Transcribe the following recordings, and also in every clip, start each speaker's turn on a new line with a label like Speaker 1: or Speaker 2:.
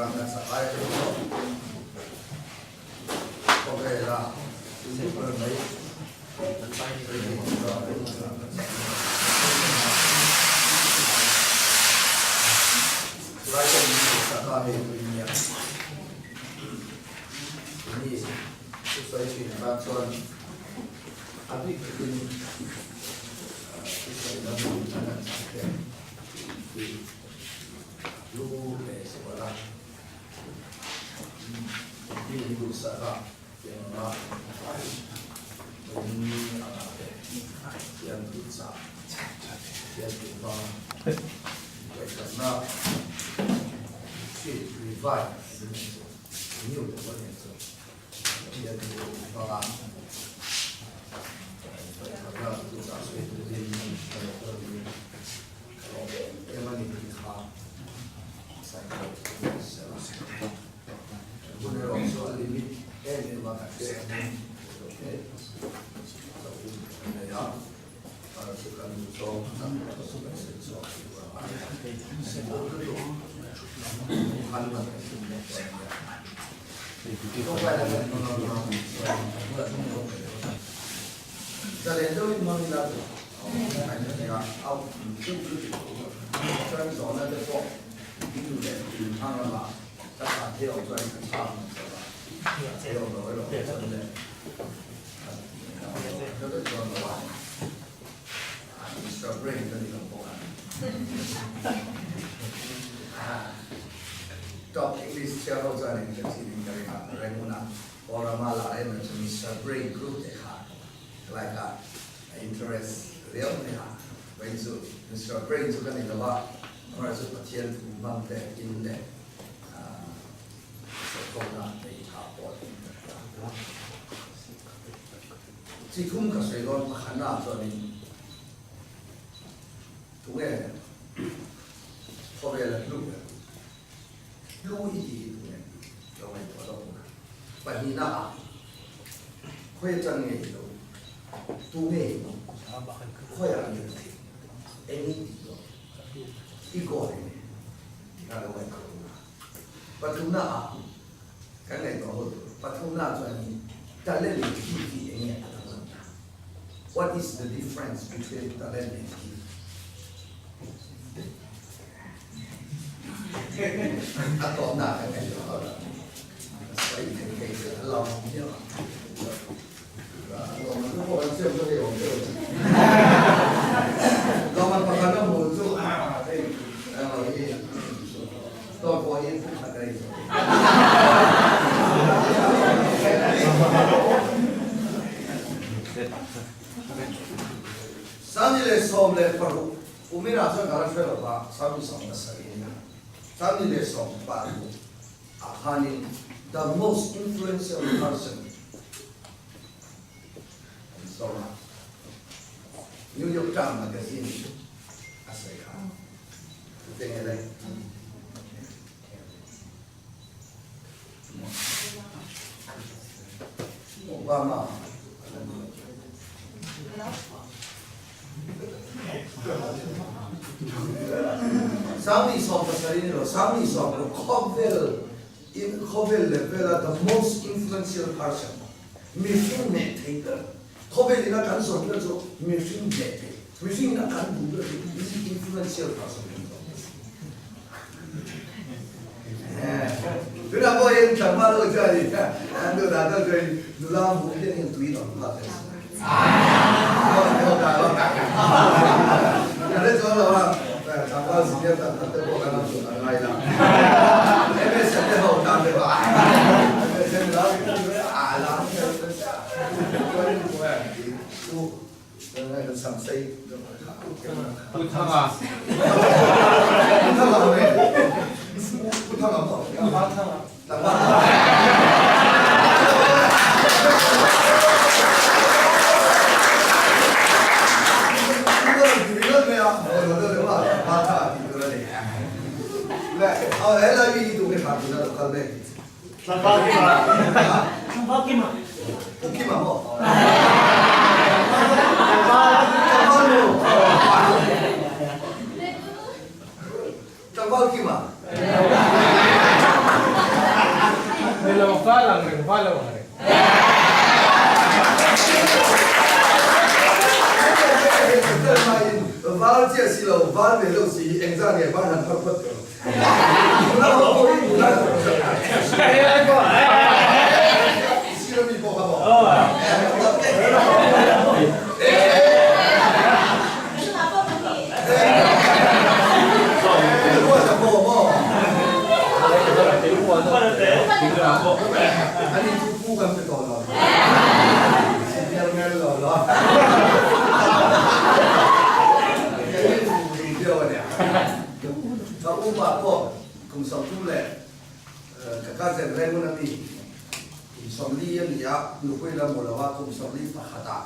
Speaker 1: Rangkachak aia erawh khawvela hlu ber mai Chulai pawh min duhsak a, hei tui nia. Tuni thusawi thin tan chuan a bik takin thusawi lam hun an han chang te tih hlu leh zual a. Mi duhsak a. Engmah in a ngah ve hian tih chah hian tih hmang ngaihtuahna khi revive an ni chu renew te pawh nen chu Pathian thu hmanga ngaihtuahna tih chah sawi turin ka lo kal in ka lawm em em a ni tih kha sawi theih. Hun erawh chu a limit em em a, kan hriat angin hle lo hun kan nei a, kar chu kan duh zawng tak chu kan sawi chhuak thei tur ang a, sikul lutuk han man kan tum leh tawh a nia. Zalen deuhin hmang ila chu a chuan zawhna te pawh in duh leh tun hmang lamah ka chhan thei awm chuan ka chhang hman chauh a, thei awm lo erawh chuan le ka vek dawn lo a, Mister Brain ka ni lo bawk a. Top English chhiar ho chuan in ka chin in ka ring a, Rangoon ah Paul-a la em em chu Mister Brain group te kha like a interest riau mai a, vawiin chu Mister Brain chu ka ni lo a, amaherawhchu Pathian thu hmang te in leh sawrkhawmna nei tha pawh niin ka hria. Chi thum ka sawi dawn pakhatna ah chuanin tunge khawvela hlu ber? Hlu i tih hi tunge lo ngaihtuah lawk ula. Pahnihna ah khawi atang nge i lo tunge i lo khawiah nge i theih eng i tih lo i goal eng nge tih kha lo ngaihtuah ula. Pathumna ah kan ngaihtuah ho tur pathumna chuan talent leh gift hi eng nge a danglam ta? What is the difference between talent and gift? A tawpna kan ngaihtuah ho la sawi thei thei chu a lawm viau ang. Lawm chu pawh an siam chu hei awm deuh. Lawm an pakhat a hmuh chu hei hi dawt pawh hi pum khat a ni chu. 36 kuminah chuan ka la hre lo va, 37 a nia. 36 ah khanin the most influential person an sawm a, New York Times magazine a sawi kha tute nge le? Obama a la ni lo. 37 ni lo, 36 khawvel in khawvel level a the most influential person mihring hneh thei ber khawvel in a kan zawn ber chu mihring hneh thei mihring in a kan duh ber chu influential person kan zawng. Tunah pawh hian tlangval ho chuan in an duh dan deuh chuan nula hmuh hian hian tui lo nghal thei si. Kan hre chuang lo a, tlangval senior tak tak te pawh kan lo duh a ngai la. MSN te ho tan te pawh MSN nula hmuh hian a la chuan in hmu em tih chu
Speaker 2: Pu Thanga.
Speaker 1: Tlangval Kima. Tlangval Kima. Pu Kima maw? Tlangval. Tlangval maw? Tlangval Kima.
Speaker 2: Val ang reng, val lo ang reng.
Speaker 1: Val chiah si lo, val ve lo si hi engzah nge val han phar phawt teh rawh. Nula ho pawh hi nula sir ami pawh kha maw? Ruata pawh maw? Ani chu pu kan pe tawh lo. Senior ngel lo lo. Ka upa pawh kum 30 leh ka cousin Raymond a mi kum 40 a ni a, nupui la mu lo a, kum 41 ah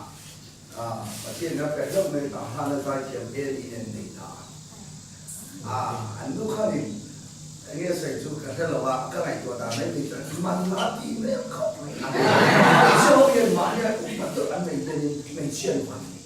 Speaker 1: Pathian a pe deuh mai tah hlan a zaithiam Eli nen nei ta a, an nu khanin eng nge sawi chu ka hre lo a, ka ngaihtuah dan mai mai chuan man la ti mek khawp mai a, hmeichhe ho hian mahni a upa deuh an nei hianin hmeichhia nu an nei.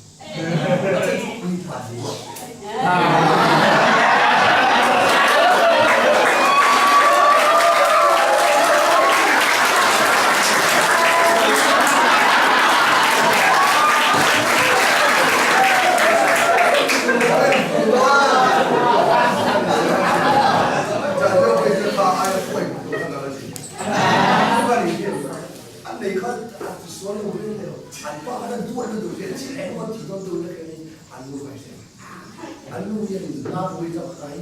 Speaker 1: An nei kha an ti sual lo vel deuh, an pa khan an duat lutuk hian thil eng emaw ti dawn deuh lek hian an nu vai hle. An nu hian in hla pui tak kai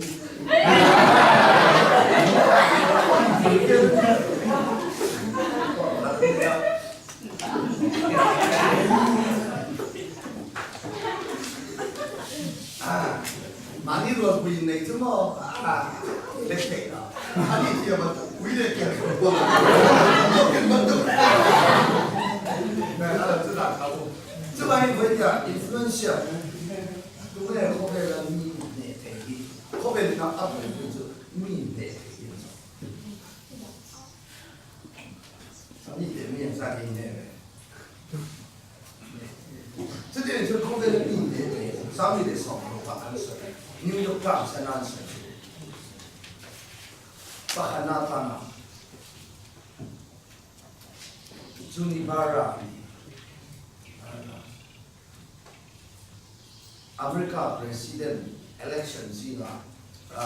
Speaker 1: Mahni rualpui in nei chu maw lek theih lo. Ani thiam a pui leh thiam lo pawh a lo ken ban deuh reng. Chuvangin vawitia influential tunge khawvela mi hneh thei hi khawvel ina a buaipui chu mi hneh thei hi a ni. Mi teh mi ang zat hi hneh ve. Chutiang chuan khawvela mi hneh thei 16 ah an sawi. New York Times an an sawi. Pakhatna atana Junibara America President election zinga a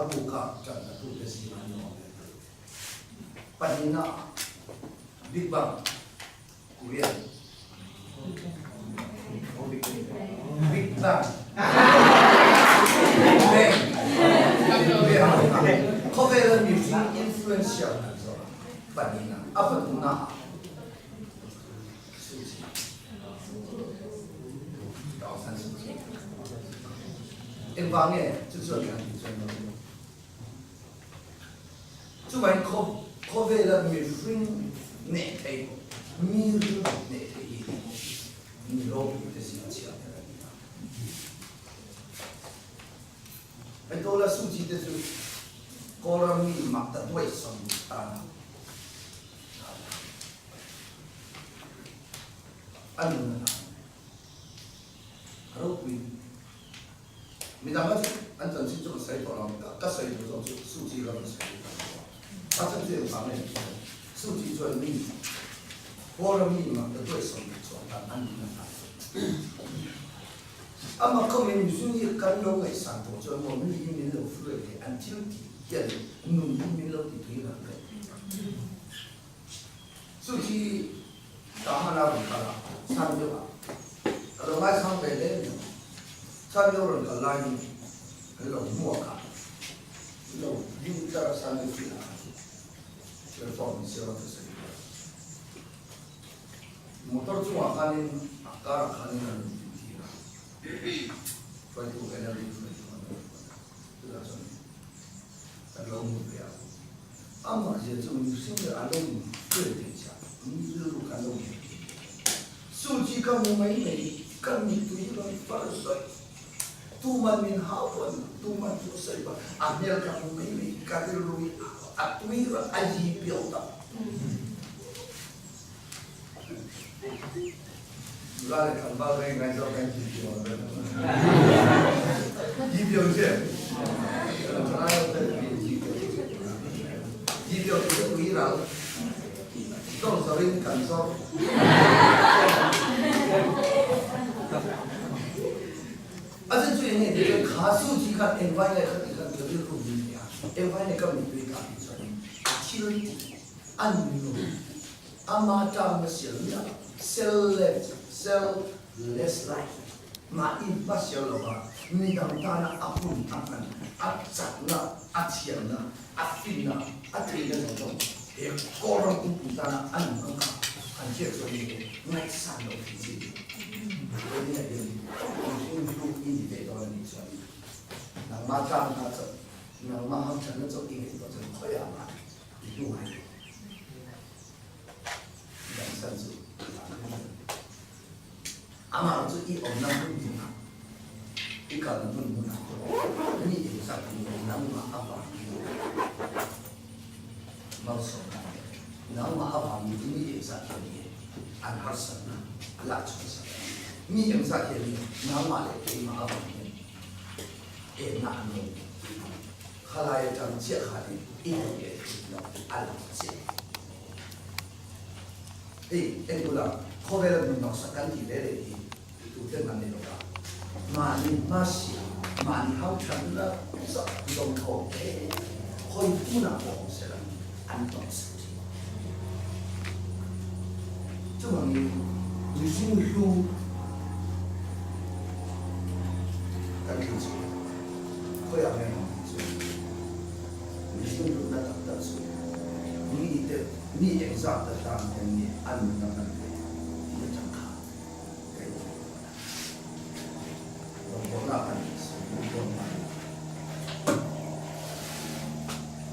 Speaker 1: buka ṭan atute zinga an awm ve ta. Pahnihna Big Bang Korean Big Bang Big Bang Khawvela mihring influential kan zawh a pahnihna a pathumna ah Suzy Aung San Suu Kyi engvang nge chu chuan kan tih chuan Chuvangin khawvela mihring neh thei, mi rilru neh thei hi mi ropui te zinga chhiar ber a ni a. Ayatollah Suu Kyi te chu Kawlram mi mak ta duai sawm tana a nun a ropui. Midang a chu an chanchin chu ka sawi tawh lo, ka sawi duh zawk chu Suu Kyi ram ka sawi duh tawh lo a. A chan chu engvang nge tih chuan Suu Kyi chuan mi Kawlram mi mak ta duai sawm chuan tan an nih na ta. Amah khawmin mihring hi kan lo ngaihsan tawh chuan maw mi hi min lo fluai thei an thil tih hian nun hi min lo ti tui ngang thei. Suu Kyi Tahan a rawn kal a, chhan deuh a ka lo ngaisang ve hle mai. Chhan deuh rawn kal laiin an lo hmuak a, an lo ding tlar a Sunday field ah khan platform in siam a thusawi tur a. Motor chungah khanin a car ah khanin an rawn din tir a, hruaitu NLD hruaitu an rawn hruai a, chutah chuan kan lo hmu ve a. Amah zia chu mihring leh a lo infial thei chiah, mi rilru kha a lo nghet thei. Chu chi ka hmu mai mai, ka mittui rawn far sawi. Tuman min hau pawn, tuman chu sawi pawn, a hmel ka hmu mai mai, ka rilru hi a tui rawn a yi piau tak. Nula leh tlangval ka ingaihzawk ka inti piau ang reng. Yi piau che. Yi piau chu tui ral. lovin kan zawrh. A chan chu eng nge tih chuan kha Suji khan engvai nge kha tih khan ka rilru min nei a, engvai nge ka mittui tah tih chuan a thil tih a nun ama tangna sial miah lo, self selfless life, mahni hma sial lova midang tana a hun a hman, a chakna, a thiamna, a finna, a theihna zawng zawng he kawlram pumpui tana a nun ang kha han hriat chuan ni e, ngaihsan loh thei chi ni. Vawiin ah hian mihring hlu i ni ve dawn a nih chuan nangmah tlang hna chauh, nangmah hamthanna chauh i ngaihtuah chuan khawiah mah i hnu ngai lo. Ngaihsan chu i vang hrim hrim. Amah chu i awmna hmun hmunah, i kalna hmun hmunah mi engzat nge nangmah avangin malsawmna leh nangmah avangin mi engzat hian nge an harsatna la chhuahsak a, mi engzat hian nge nangmah leh keimah avangin enna an lo hmuh tih khalai atang chiah khanin i hmuh leh hmuh loh a lang chiah. Hei enkulah khawvela hmun hnawksak kan tih leh leh hi tute man ni lo va, mahni hmasiam, mahni hauṭhatna zawk zawng thawk te hawi hunah pawh awm sela an hnawksak ṭhin. Chuvangin mihring hlu kan thil chu khawiah nge awm tih chu mihring hlutna tak tak chu mite Mi engzat ta tan hian nge a nunna hman ve tih atang khan ka inhmuh dawn a. Rawngbawlna kan sawi dawn mai.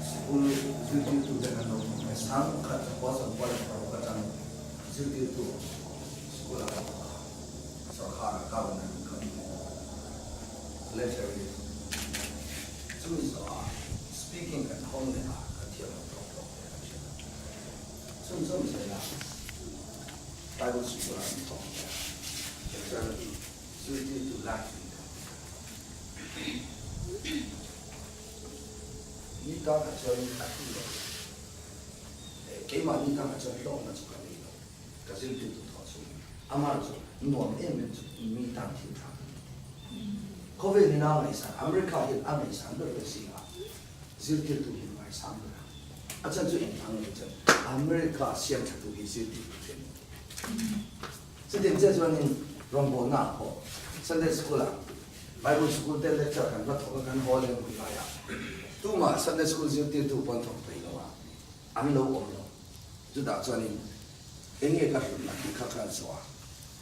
Speaker 1: Sikul zirtirtu ten an lo thawk mai. Sang khat chakua sawmkua leh paruk atang zirtirtu sikul ah ka thawk a, sawrkhar ah governor ka ni lecturer chumi zawhah speaking kan hawng leh a, ka thiam lo tawk tawk. Chhunzawm zela Bible School ah an thawk leh a, chuan zirtirtu life in kan ti ta. Ni tangah chuan a hlu lo. Keimah ni tangah chuan hlawkna chu ka nei lo. Ka zirtirtu thawh chu amah chu nuam em em chu mi tan thil tha ka ni ti. Khawvel in a ngaihsan, America hian a ngaihsan ber ber zingah Zirtirtu hi ngaisang ber a, a chan chu engvang nge chuan America siam tha tu hi zirtirtu te an ni. Chutiang chiah chuanin rawngbawlna ah pawh Sunday School ah Bible School te lecture kan va thawk a kan haw leh hun laiah tumah Sunday School zirtirtu pawh an thawk thei lo a, an lo awm lo. Chutah chuanin enge ka hlutna tih kha ka zawh a,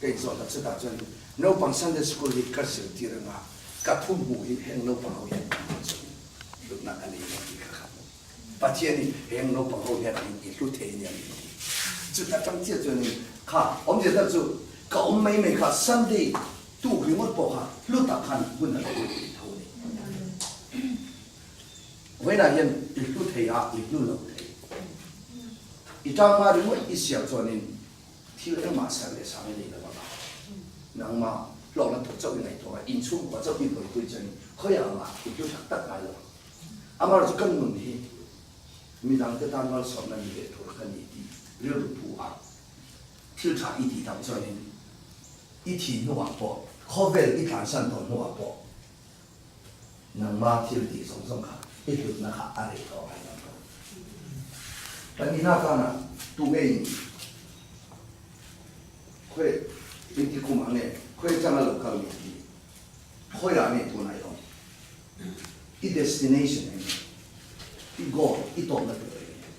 Speaker 1: ka inzawhna chutah chuanin naupang Sunday School hi ka zirtir anga ka thu hmuh hi heng naupang ho hian an rawn zawh in hlutna a nei lo tih kha ka hmu. Pathian hi heng naupang ho hian an i hlu thei ania min ti. Chutah tang chiah chuanin kha awmzia tak chu ka awm mai mai kha Sunday tuk ringawt pawh kha hlu tak khan hun a lo lut thei tho a ni. Vawiinah hian i hlu thei a, i hlu lo thei. I tangma ringawt i siam chuanin thil engmah ser leh sang i nei lo vang a. Nangmah hlawkna tur chauh i ngaihtuah a, inchhungkua chauh i buaipui chuanin khawiah mah i hlu tak tak ngai lo vang. Amaherawhchu kan nun hi midangte tan malsawmna ni ve tur ka ni tih rilru pu a, thil tha i tih tam chuanin i thi hnuah pawh, khawvel i tlansan tawh hnuah pawh, Nangma thil tih zawng zawng kha i hlutna kha a rei tawh ngai lo tawh. Kan inah khan ah tu nge in khawi in ti khum ang nge khawi atanga lo kal nge tih khawiah nge tunah i awm i destination eng nge i goal i tawpna tur eng nge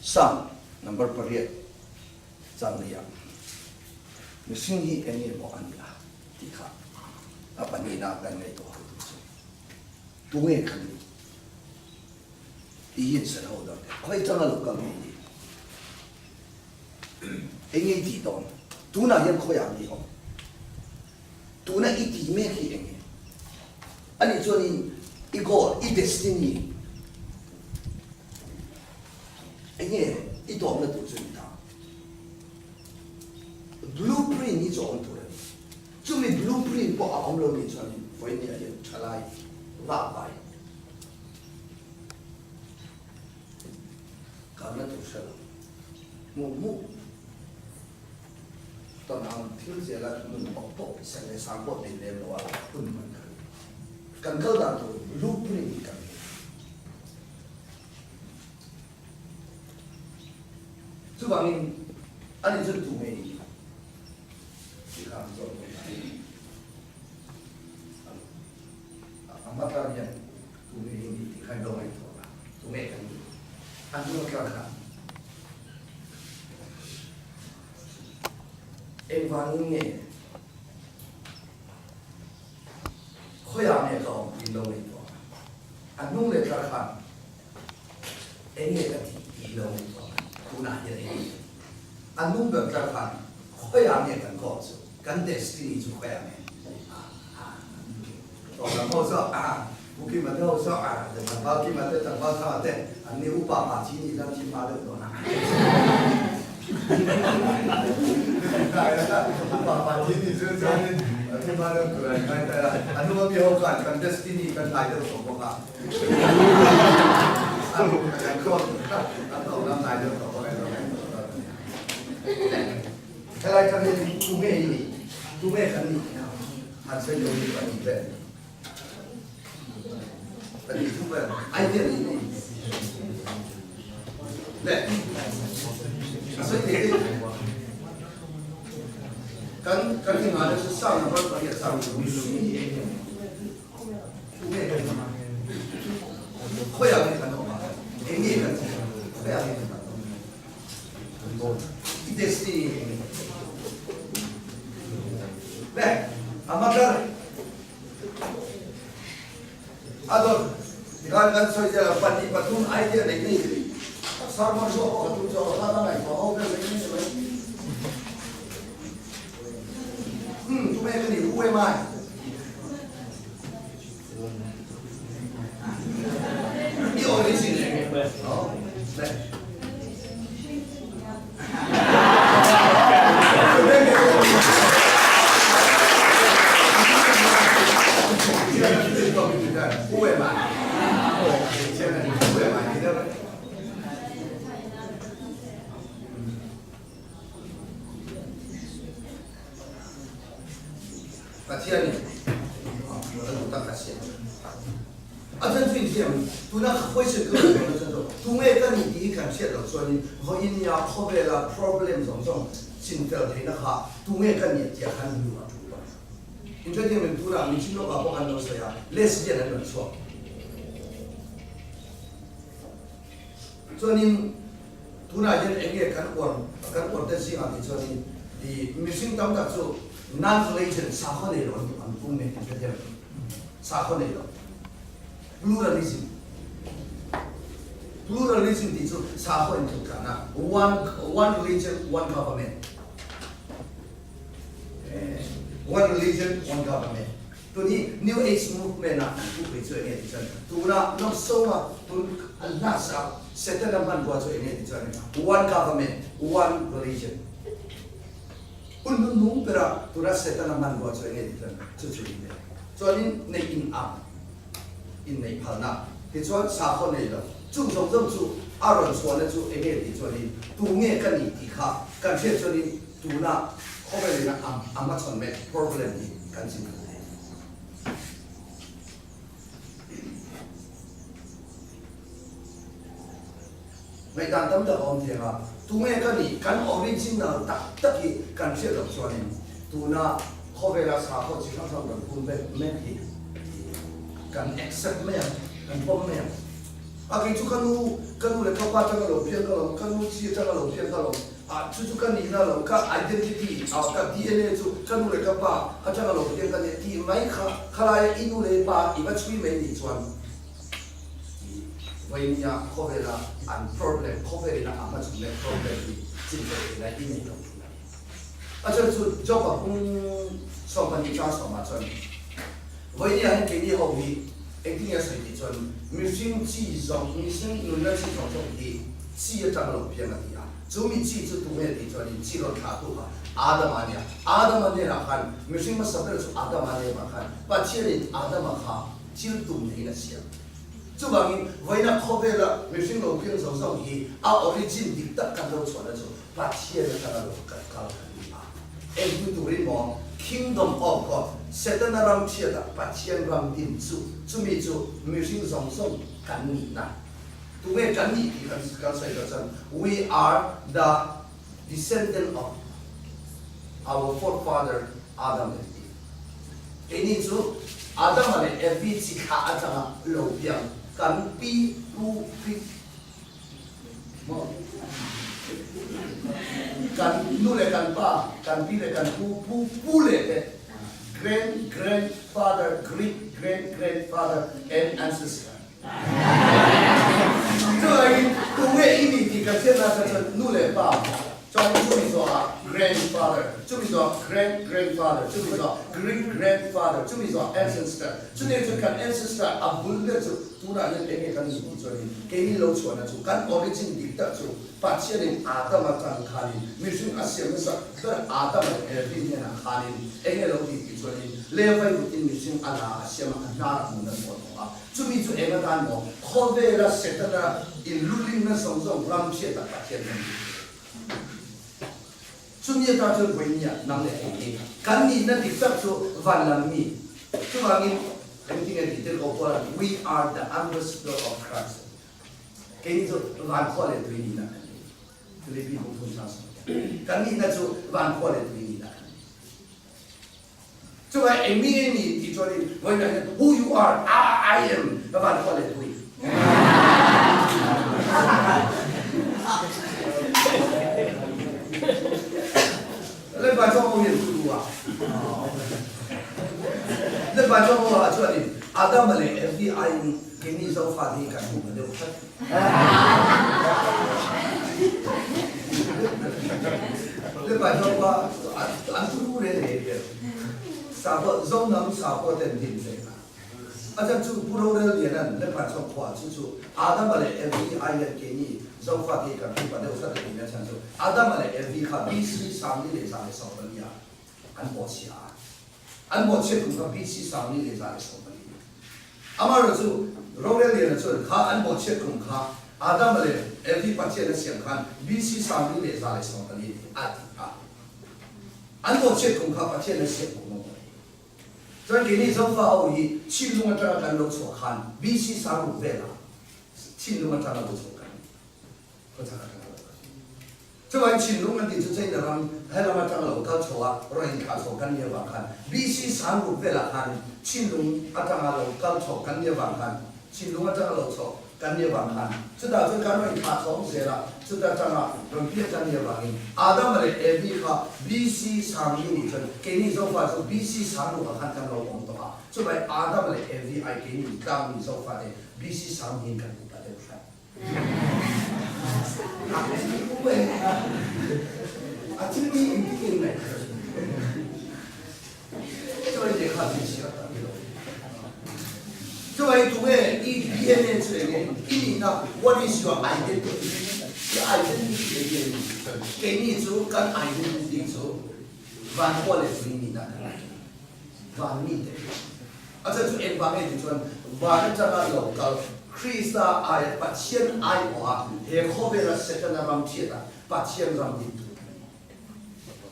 Speaker 1: Psalm number pariat changleiah mihring hi eng nge maw a nih a tih kha a pahnihna kan ngaihtuah ho tur chu tunge kha ni tih hi an sawi ho dawn teh. Khawi atanga lo kal nge ni? Eng nge i tih dawn? Tunah hian khawiah nge i awm? Tuna i tih mek hi eng nge? Anih chuanin i goal, i destiny eng nge i tawpna tur chu ni ta? Blueprint hi chu a awm tur a ni. Chumi blueprint pawh a awm lo nih chuanin vawinia hian thalai vak vai kalna tur hre lo. Hmuh hmuh tawn ang thil zela nun awk pawh sen leh sang pawh nei lem lo a hun hman kha ni. Kan kal dan tur blueprint hi kan nei. Chuvangin ani chuan tu nge i tih kha an zawt dawn a. A hmatlar hian tu nge i nih tih kha in lo ngaihtuah a, tu nge kan nih? An hnung tlar kha. Engvangin nge khawiah nge ka awm tih in lo ngaihtuah a, a hnung leh tlar khan eng nge ka tih tih in lo ngaihtuah a, tunah hian eng nge ka tih? A hnung ber tlar khan khawiah nge kan kawm chu, kan destiny chu khawiah nge? Tawhlam ho chu a Pu Kima te ho chu a Tlangval Kima te Tlangval Thanga te an ni upa pa chi nih chuan thi hma deuh dawn a. Upa pa chi nih chu chuanin thi hma deuh tur an ngai ta a. A hnunga mi ho khan kan destiny kan hlai deuh tawh bawk a. Kan kawm kan kawm lam hlai deuh tawh bawk a ilo ngaih tawh dawn a ni. Helai tang hian tunge i nih? Tunge kan nih? Han sawi lo hi pahnih vel pahnih thu vel idea ni ni le a sawi thei te kan kan hi ngah chu sang number pariat sang mi si hi eng nge tu nge kan khawiah nge kan awm a eng nge kan tih khawiah nge kan awm i destiny eng nge Le, a hmatlar a dawt tikhan kan sawi zel a, pahnih pathum idea nei nei sermon ruah pawh ka tum chu a kha ka ngaihtuah ho vel mai mai mai. Hmm, tunge ka nih? Who am I? I origin eng nge? No? Le. Pathian in a duh tak a siam. A chan chu inthiam tuna ka question ka rawn dawn a chan chu tunge ka nih tih hi kan hriat loh chuanin vawiin nia khawvela problem zawng zawng chinfel theihna kha tunge ka nih tih ah khan lu a tul lo. Inthiam in tunah min chim lawkah pawh kan lo sawi a, lesbian an rawn chhuak. Chuanin tunah hian eng nge kan uar kan uar te zingah tih chuanin i mihring tam tak chu non-religion sakhaw nei lo an an pung mek tih hriat hian sakhaw nei lo pluralism pluralism tih chu sakhaw inthuttlahna one one religion one government one religion one government Tun hi New Age movement ah an puh phei chu enge ti chuan tuna nawmsawm a tun an last a Setana hmanrua chu enge ti chuan one government one religion hun hnun hnung ber a tuna Setana hmanrua chu enge ti chuan chu chu in nei chuanin neih in ang in neih phalna tichuan sakhaw nei lo chung zawng zawng chu a rawn chhuahna chu enge ti chuanin tu nge ka nih tih kha kan hriat chuanin Tuna khawvel in a a hmachhawn mek problem hi kan chim khat thei. Ngaihdan tam tak a awm thei ang a, tunge ka nih kan original tak tak hi kan hriat loh chuanin tuna khawvela sakhaw chi hrang hrang rawn pum mek mek hi kan accept mai ang, kan pawm mai ang. A kei chu ka nu, ka nu leh ka pa atanga lo piang ka lawm, ka nu chi atanga lo piang ka lawm, ah chu chu ka nihna lo, ka identity ah ka DNA chu ka nu leh ka pa atanga lo piang ka nia tih mai kha khalaia i nu leh i pa i va chhui mai nih chuan i vawinia khawvela an problem, khawvelina a hmachhun leh problem hi chinfel theihna i nei lo thin a ni. A chhan chu Job-a hung 12 chang sawmah chuan Vawinia hian keini ho hi engtin nge a sawi tih chuan mihring chi zawng, mihring nunna chi zawng zawng hi chi atang lo piang a ti a. Chu mi chi chu tunge tih chuanin chi rawn thlahtu kha Adama a nia. Adama hnenah khan mihring hmasa ber chu Adama a nih avang khan Pathianin Adama kha thil tum neiin a siam. Chuvangin, vawiina khawvela mihring lo piang zawng zawng hi a origin dik tak kan lo chhuahna chu Pathian atanga lo kal kan ni a. Eng hmu turin maw Kingdom of God, Setana ram thiatah Pathian ram din chu, chumi chu mihring zawng zawng kan nihna. Tunge kan nih tih kan kan sawi loh chuan we are the descendant of our forefather Adam and Eve. Keini chu Adama leh Evi chi thlah atanga lo piang kan pi pu pi maw kan nu leh kan pa kan pi leh kan pu pu pu leh te grand grand father great grand grand father and ancestor Chuvangin tunge i ni tih kan hriat lai kha chuan nu leh pa chuan chumi zawhah grandfather, chumi zawhah grand grandfather, chumi zawhah great grandfather, chumi zawhah ancestor. Chutiang chuan kan ancestor a bul ber chu tunah hian enge kan ni tih chuanin keini lo chhuahna chu kan origin dik tak chu Pathianin Adama tan khanin mihring a siam hmasa ber Adam leh Evi hnenah khanin enge lo ti tih chuanin Levi kutin mihring a la a siam a, a hnar a hmun a thaw tawh a. Chumi chu eng atan maw? Khawvela Setana inlulingna zawng zawng ram hriatah Pathian kan ti thei. Chumi atan chuan vawinia nang leh kei hi kan nihna dik tak chu van lam mi. Chuvangin engtinge tih tel ko pawh we are the ambassador of Christ. Keini chu van khua leh tui nihna kan ni. Philippi bung thum chang sawm kan nihna chu van khua leh tui nihna kan ni. Chuvai eng mi nge ni tih chuanin vawiinah hian who you are, I am ka van khua leh tui. Lempa chuan ho hian thu a. Lempa chuan ho ah chuanin Adama leh Evi aiin keini Zofate hi kan hmu ta deuh tlat. Lempa chuan pa an thu reng reng hian Sakhaw Zonam sakhaw ten din ve a. A chan chu Pu Rorel Lianan Lempa chuan khua chu chu Adama leh Evi aiin keini Zofate hi kan hmu ta deuh tlat a tihna chhan chu Adama leh Evi kha BC 4114 ah an bawhchhia a. An bawhchhiat kum kha BC 4114. Amaherawhchu, Rorel Liana chuan kha an bawhchhiat kum kha Adama leh Evi Pathian a siam khan BC 4114 a ti a. An bawhchhiat kum kha Pathian a siam kum a mawi. Chuan keini Zofa ho hi Chhinlung atanga kan lo chhuah khan BC 6000 velah Chhinlung atanga lo chhuah kan ni. Khawchhak atanga lo kal. Chuvangin Chhinlung an tih chu China ram helam atanga lo kal chho a, rawn inthlah chho kan nih avang khan BC 6000 velah khan Chhinlung atanga lo kal chho kan nih avang khan Chhinlung atanga lo chho kan nih avang khan chutah chuan kan rawn inthlah chhawng zel a, chuta tanga rawn piak kan nih avangin Adama leh Evi kha BC 1000 nih chuan keini Zofa chu BC 6000 ah khan kan lo awm tawh a, chuvai Adama leh Evi ai keini tlangmi Zofate BC 1000 in kan upa deuh hrat. Chuvai tunge i DNA chu enge i nihna what is your identity i identity enge ni keini chu kan identity chu van khua leh tui nihna kan ni van mite A chhan chu engvang nge tih chuan van atanga lo kal Krista aia Pathian aiawha he khawvela Setana ram thiata Pathian ram din tur kan ni.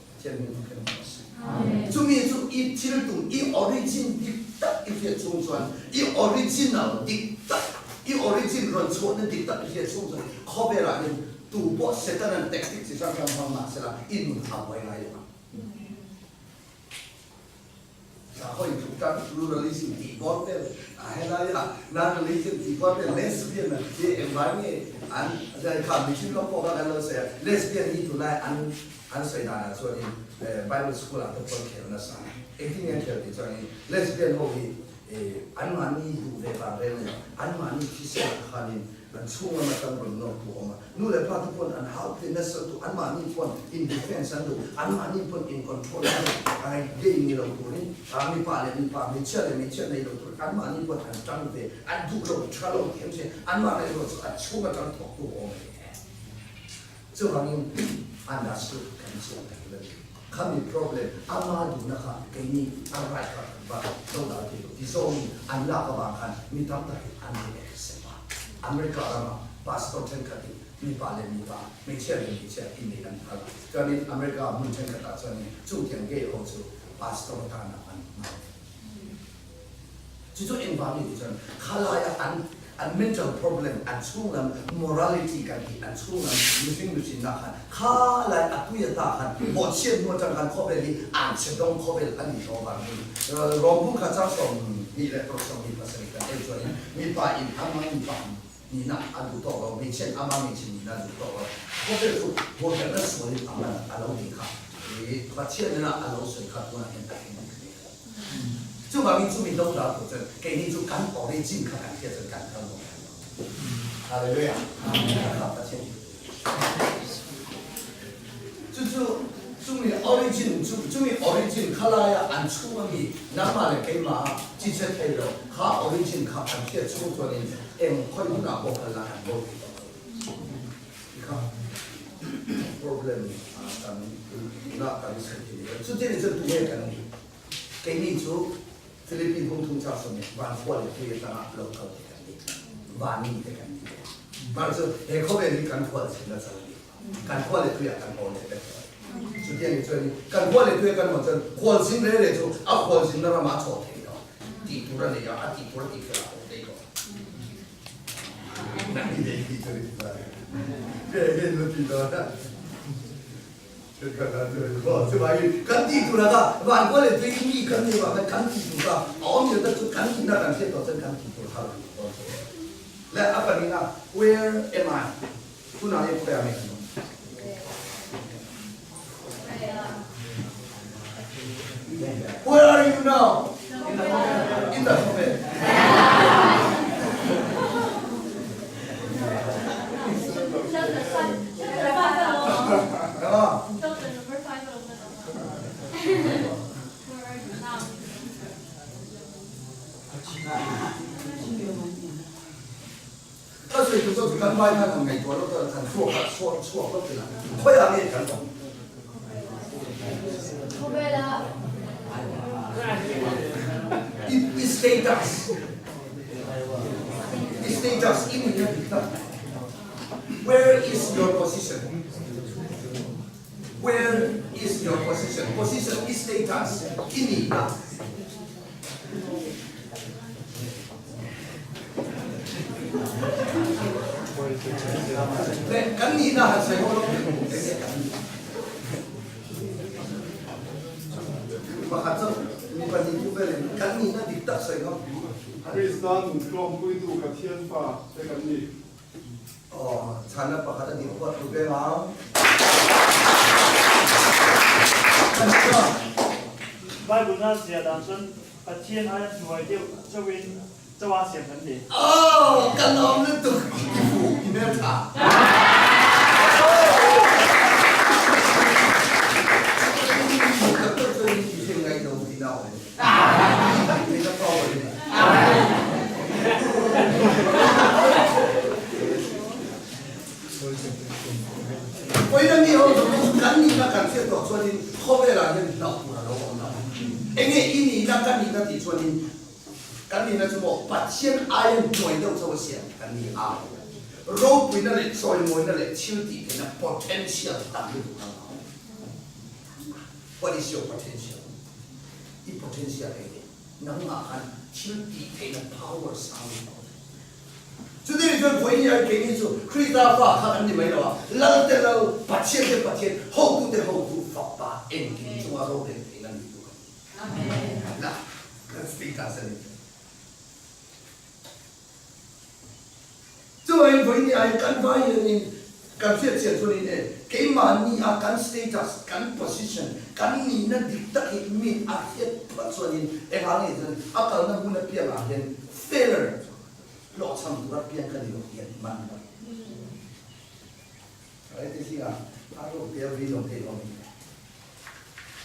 Speaker 1: Pathian min fak em a si. Chumi chu i thil tum, i origin dik tak i hriat chhung chuan, i original dik tak, i origin rawn chhuahna dik tak i hriat chhung chuan khawvelah hian tu pawh Setana'n tactic chi hrang hrang hmang mah sela i nun a buai ngai lo ang. Sakhaw inthuptan pluralism tih bawr vel a helai a, non-religion tih bawr vel lesbian an ti engvai nge an kha mihring rawng pawh kha kan lo sawi a, lesbian hi tunlai an an sawi danah chuanin bible school ah te pawh an khel nasa engtin nge an khel tih chuanin lesbian ho hi anmahni duh ve vang reng a ni anmahni thisen ah khanin An chhung lama tang rawn nawr tu a awm a, nu leh pa te pawn an hau phei nasa lutuk, anmahni pawn in defence an duh, anmahni pawn in control an duh, ai gay ni lo turin mipa leh mipa, hmeichhia leh hmeichhia nei lo turin anmahni pawn an tang ve, an duh lo, tha lo tih em se, anmahni erawh chu an chhung atang thawk tu a awm a ni e. Chuvangin understood kan chiang tak lo a ni. Khami problem ama duhna kha keini a right kha kan va do dal thei lo ti zawngin an lak avang khan mi tam takin an lo accept a. America rama pastor thenkhatin mipa leh mipa, hmeichhia leh hmeichhia inneih an phal a. Chuanin America hmun thenkhatah chuanin chutiang gay ho chu pastor atana an hmang. Chu chu engvang nge tih chuan khalaia an an mental problem, an chhunglam morality kan tih, an chhunglam mihring mihrinna khan khalai a tui ata khan bawhchhiat hnu atang khan khawvel hi an chhe dawng khawvel a ni tawh avangin Rawngbu kha chang 27 kan en chuanin mipa in ama mipa nihna a duh tawk lo, hmeichhiain ama hmeichhe nihna a duh tawk lo, khawvel chu bawhchhiatna sualin a man a lo tih kha Pathian nena a lo sawi kha tunah hian a thleng dik hle. Chuvangin chumi do dal tur chuan keini chu kan origin kha kan hriat chuan kan kal nuam thei lo. Hallelujah! Kha Pathian thil chu chu chumi origin chu chumi origin khalaia an chhung ami nangmah leh keimah chi che thei lo kha origin kha kan hriat chhung chuanin eng khawi hunah pawh kal la kan bo thei tawh lo. Tikha problem kan na kan sawi thei lo. Chutin chuan tunge kan nih? Keini chu Philippine hung thung chak sawm van khua leh tui atanga lo kal te kan ni. Vanni te kan ni. Mar chu he khawvel hi kan khual chin na chal ni. Kan khua leh tuiah kan haw leh vek tawh. Chutiang ni chuan kan khua leh tuiah kan haw chuan khual zin re re chu a khual zinna ramah a chawh thei lo. Tih tur a nei a, a tih tur a tih fel a haw thei lo. Kan tih tur anga van kual leh tui mi kan nei vang khan kan tih tur kha a awm leh tak chu kan tihna kan hriat tawh chuan kan tih tur kha a lo ni dawn chu. Le a pahnihna where am I? Tunah hian khawiah nge kan awm? Where are you now? In the khawvel. Ka sawi tur chu kan vai khan han ngaihtuah lo chuan kan thluak ah chhuak chhuak lo tina khawiah nge kan awm? I i status i status i nihna dik tak where is your position where is your position position i status i nihna. Kan nihna han sawi ho lo pakhat chu mi pahnih thu velin kan nihna dik tak sawi ngam.
Speaker 3: Krista nun tlawmpuitu Pathian fa te kan ni.
Speaker 1: Aw, chhanna pakhat a nih huat thu veng ang.
Speaker 4: Bible na zia dan chuan Pathian aia hnuai deuh chauhin chawa siam kan ni.
Speaker 1: Aw, ka lawm lutuk i fu i hmeltha. Doctor chuan i hre ngai lo tihna awm em? Ngai ka power in. Pawina mi ho zawng chu kan nihna kan hriat tawh chuanin khawvelah hian hlauh tur a lo awm lo. Enge i nihna ka nihna tih chuanin kan nihna chu maw Pathian aia hnuai deuh chauh a siam kan ni a. Ropuina leh chawimawina leh thil tih theihna potential tam lutuk a awm. What is your potential? I potential enge? Nangmah khan thil tih theihna power sang lutuk a awm. Chutih chuan vawiin hian keini chu Krista fa kha kan ni mai lo a, Lal te Lal, Pathian te Pathian, hotu te hotu, fapa engkim chunga rorel theihna ni tu kan ni. La, kan status a ni. Chuvangin vawiin ni ah hian kan vai hianin kan hriatchian chuanin e, keimahni a kan status, kan position, kan nihna dik tak hi mi a hriat phawt chuanin engah nge chuan a kalna hmun apiangah hian failure hlawhchham tura piang ka ni lo tih an man lo. Heti zingah a ruk tia vi lo thei awm in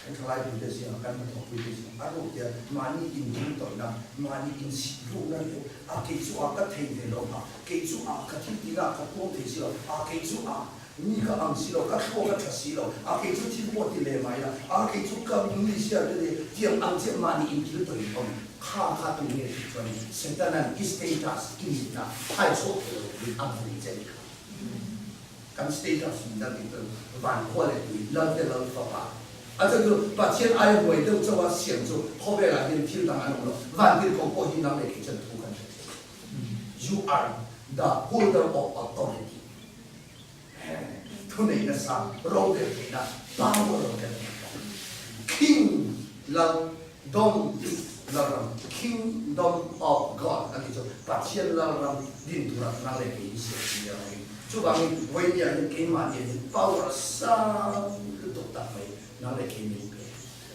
Speaker 1: kan thalai pui te zingah kan hnathawk pui te zingah a ruk tia mahni inhim tawihna mahni insih rukna leh a kei chu a ka thei ve lo a kei chu a ka thil tihna ka puang thei si lo a kei chu a. Mi ka ang si lo, ka thluak a tha si lo, a kei chu thil pawh ti leh mai la, a kei chu ka mi sia te leh tiang ang chiah mahni in thil tawih awm kha kha tu nge tih chuan Setanan i status i nihna hai chhuak thei lo turin a vui che ni kha. Kan status nihna tih chuan van khua leh tui lal te lal fapa a chuan chu Pathian aia huai deuh chauha siam chu khawvelah hian thil dang an awm lo, van tirhkoh pawh hi nang leh kei chuan thu kan hre thei lo. You are the holder of authority. Thuneihna sang, rorel theihna, power kan nei ta. King lal dom lalram, Kingdom of God an tih chu Pathian lalram din tura nang leh kei hi siam thin nia awm. Chuvangin vawinia hian keimahni ah hian power sang lutuk tak mai nang leh kei min pe.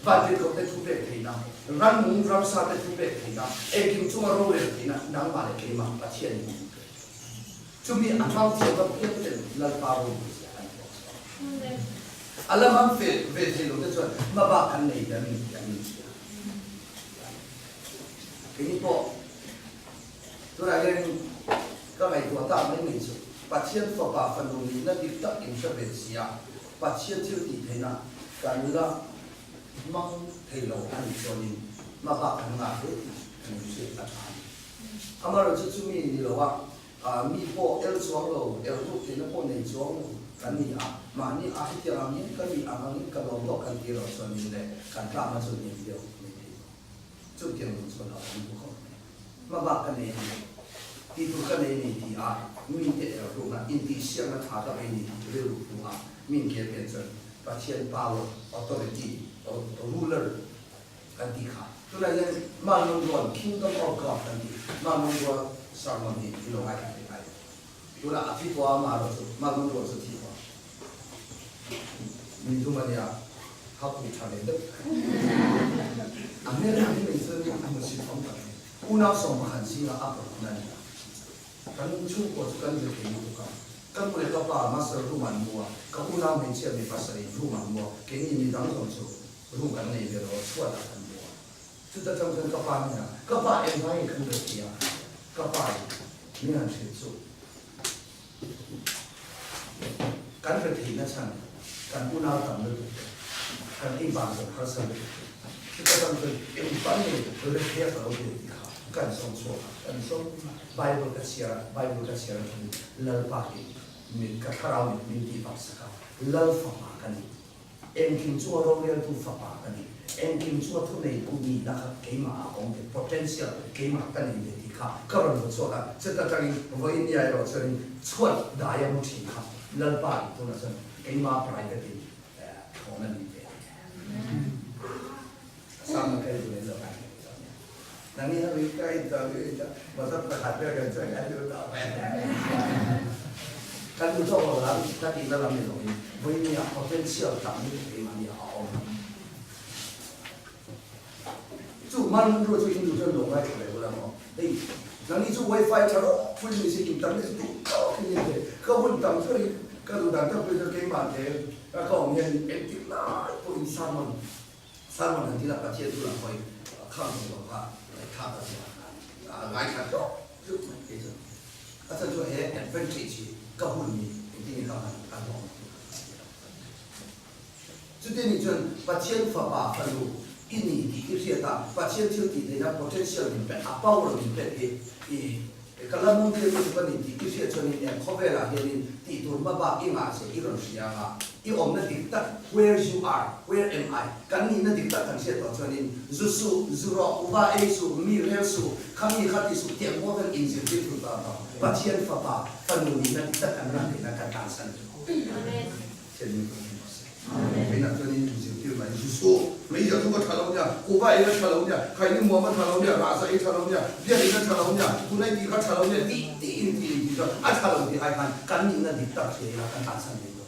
Speaker 1: Vantirhkohte thu pek theihna, rannung ramsate thu pek theihna, engkim chunga rorel theihna nangmah leh keimah Pathian in min pe. Chumi a hmang thiam a piang ten Lalpa ropui zia an hmuh chhuak. A la hmang fe ve thei lo te chuan hmabak kan nei ve a mi tih an inhria. Keini pawh tunah hian ka ngaihtuah tak mai mai chu Pathian fapa fanu nihna dik tak inhre ve si a, Pathian thil tih theihna kan la hmang thei lo a nih chuanin hmabak kan ngah hle tih kan inhriat a tha a ni. Amaherawhchu chumi ni lo a, mi pawh el chuang lo, el ruk theihna pawh nei chuang lo kan ni a, mahni a hetiang angin ka nih ang angin ka lawm tawh kan tih erawh chuan min leh kan tlakna chu nih viau mai thei lo. Chutiang nun chuan a awm duh khawp mai. Hmabak ka nei a ni, tih tur ka nei a ni ti a mite el rukna, intihsiakna tha tak ei ni tih rilru hmu a min kel pian chuan Pathian power, authority, ruler, kan tih kha. Tunah hian Manlung rual Kingdom of God kan tih Manlung rual sermon hi i lo ngaithla thei ngai lo. Tunah a thi tawh a amaherawh chu Manlung rual chu thi tawh a. Min tum a nia, ha pui tha ve deuh. A hmel ang hi mai chuan a hmusit awm tak mai. Unau 11 zingah a parukna a ni a. Kan chhungkua chu kan rethei lutuk a. Ka nu leh ka pa master room an mu a, ka unau hmeichhia mi pasarih room an mu a, keini midang zawng chu Room kan nei ve lo a, chhuatah kan bu a. Chuta chang chuan ka pa hnenah, Ka pa engvai nge kan reh thei a? Ka pa in min han hrilh chu kan reh theihna chhan kan unau tam lutuk te, kan ei ban zawng harsa lutuk te. Chuta chang chuan engvai nge reh thei a ka lo tel tih kha kan sawm chhuak a, kan sawm Bible ka chhiar a, Bible ka chhiar atangin Lalpa hi mit ka thlarau mit min tih vak sak a, Lal fapa ka ni. Engkim chu a roreltu fapa ka ni. Engkim chu a thuneitu nihna kha keimah ah awm ve, potential keimah ka nei ve tih kha ka rawn hmu chhuak a. Chuta tangin vawiin nia erawh chuanin chhuat dai a mu thin kha Lalpa in tunah chuan keimah private in thawn a ni ve. Sam ka i duh lo a ni. Nang hi hemi ka in tawh hi ka motor pakhat vel kan chuan kan duh tawh mai. Kan duh tawk lo lam ka tihna lam ni loin vawinia potential tam hi keimahni a awm. Chu man ru chu in duh chuan lo ngaithla ve ula maw. Hei nang hi chu wifi tha rawh pui ni si internet duh tawk in ni ka hun tam chuan ka duh dan tak pui chuan keimah te ka awm hian engtik lai pawhin sermon Sermon han tila Pathian chu lah hawi kham thei lo kha ngaihthlak a zia a ngaithla hlawk hluk mai kei chu. A chhan chu he advantage hi ka hun ni engtin nge ka hman ka hlawk ang tih ka hria. Chuti nih chuan Pathian fapa fanu i ni tih i hriat a, Pathian thil tih theihna potential min pek a power min pek hi i Ka la mum thil lutuk a ni tih i hriat chuanin eng khawvelah hianin tih tur hma bak i ngah che i rawn hria ang a, i awmna dik tak, where you are, where am I, kan nihna dik tak kan hriat tawh chuanin zu suh, zu rawh, uva ei suh, mi rel suh, kha mi kha ti suh tiang khawvel inzirtir tur ta ang Pathian fapa, fanu nihna dik tak kan ram theihna kan tansan chu. Amen. Amen. Chuan in zirtir mai zu suh. Mei zia chu ka tha lo nia, kuhva ei a tha lo nia, khaini muam a tha lo nia, rahza ei tha lo nia, biak in a tha lo nia, tunai tih kha tha lo nia tih tih in tih in tih chuan a tha lo tih ai khan kan nihna dik tak hria ila kan tlansan lem lo.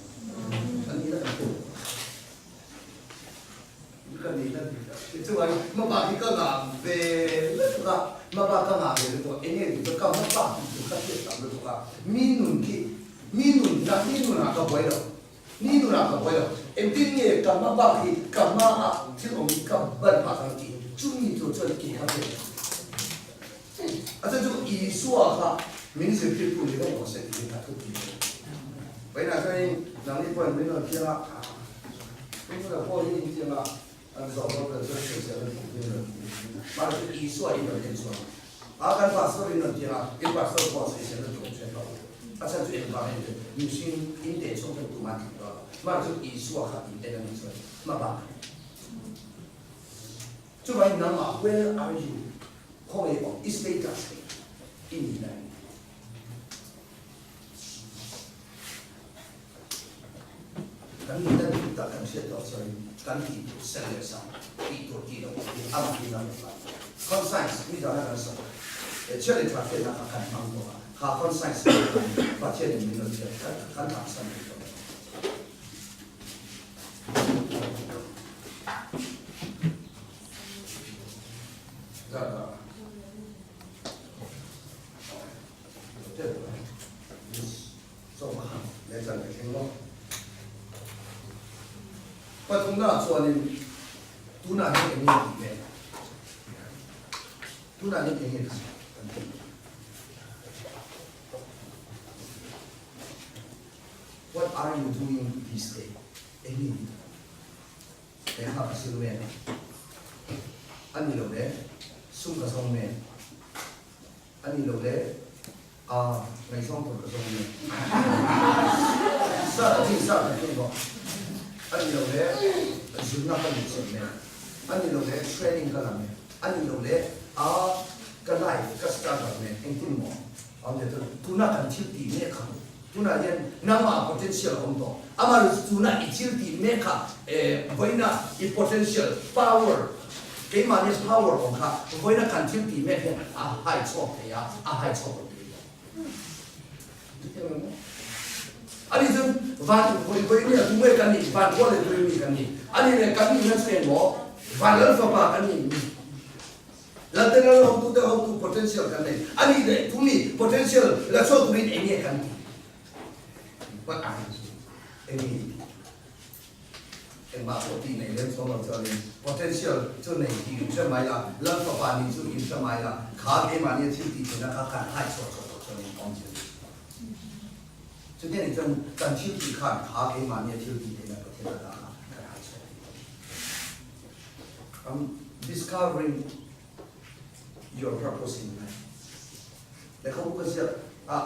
Speaker 1: Kan nihna kan hria lo. Ka nihna dik tak hria chuan hmabak hi ka ngah ve lutuk a, hmabak ka ngah ve lutuk a, enge tih chu ka hmabak tih chu ka hriat tam lutuk a, mi nun khi Mi nun na mi nunah ka buai lo, mi nunah ka buai lo. Engtin nge ka hma bak hi ka hma ah thil awm hi ka ban phah ang tih chumi tur chuan ke ka pen lo. A chhan chu Isua kha min zirtirtu ni reng rawh se tiin a thupui a ni. Vawiinah chuanin nangni pawhin min rawn thiang a, Tungtuna pawh hi in thiang a, an zawh dawn kan chuan sawisel an tum in rawn ti. Mahse Isua in rawn en chuang a, kan pastor in rawn thiang a, in pastor pawh sawisel an tum ṭhen lo. A chhan chu engvang in mihring in teh chhung hian tumah an tling dawn lo. Mahse Isua kha in en a nih chuan hma bak a ni. Chuvangin nangmah where are you? Khawnge awm i status hi i nihna a ni. Kan nihna dik tak kan hriat tawh chuan kan tih tur sen leh sang, tih tur tih loh tur hi a mahin a rawn lang. Conscience nizana kan sawi chhiat leh tha hriatna kha kan hmang tawh a, kha conscience khan Pathianin min rawn hriat kan tlansan thei tawh lo. Pathumna chuanin tunah hian eng nge tih mek? Tunah hian eng nge kan tih? What are you doing this day? Eng nge ni? Lehkha ka zir mek a ni lo le, sum ka zawng mek a ni lo le, aa ngaihzawng tur ka zawng mek. Sa ka chin sa ka tum bawk a ni lo le, zirna ka luhchilh mek a ni lo le, training ka la mek a ni lo le, aa ka life ka struggle mek engtin maw? Tuna kan thil tih mek kha tunah hian nangmah potential a awm tawh. Amaherawhchu tuna i thil tih mek kha vawiina i potential, power, keimahni power awm kha vawiina kan thil tih mek hian a hai chhuak thei a, a hai chhuak lo thei lo. Ani chuan van vawiin a tunge kan nih, van rual leh tui mi kan nih. Ani leh kan nihna chu engmaw? Van lal fapa kan nih. Lalte lal hotute hotu potential kan nei a nih leh tuni potential la chhuak turin eng nge kan tih? What are you doing? Eng nge i tih? Engmah pawh tih nei lem chuang lo chuanin potential chu nei tih in hre mai la, lal fapa nih chu in hre mai la, kha keimahnia thil tih theihna kha kan hai chhuah chhuah loh chuanin awmzia nei lo. Chutiang nih chuan kan thil tih khan kha keimahnia thil tih theihna Pathian a dah kha kan hai chhuah thei lo. I'm discovering your purpose in life. Lehkhabu ka ziak a,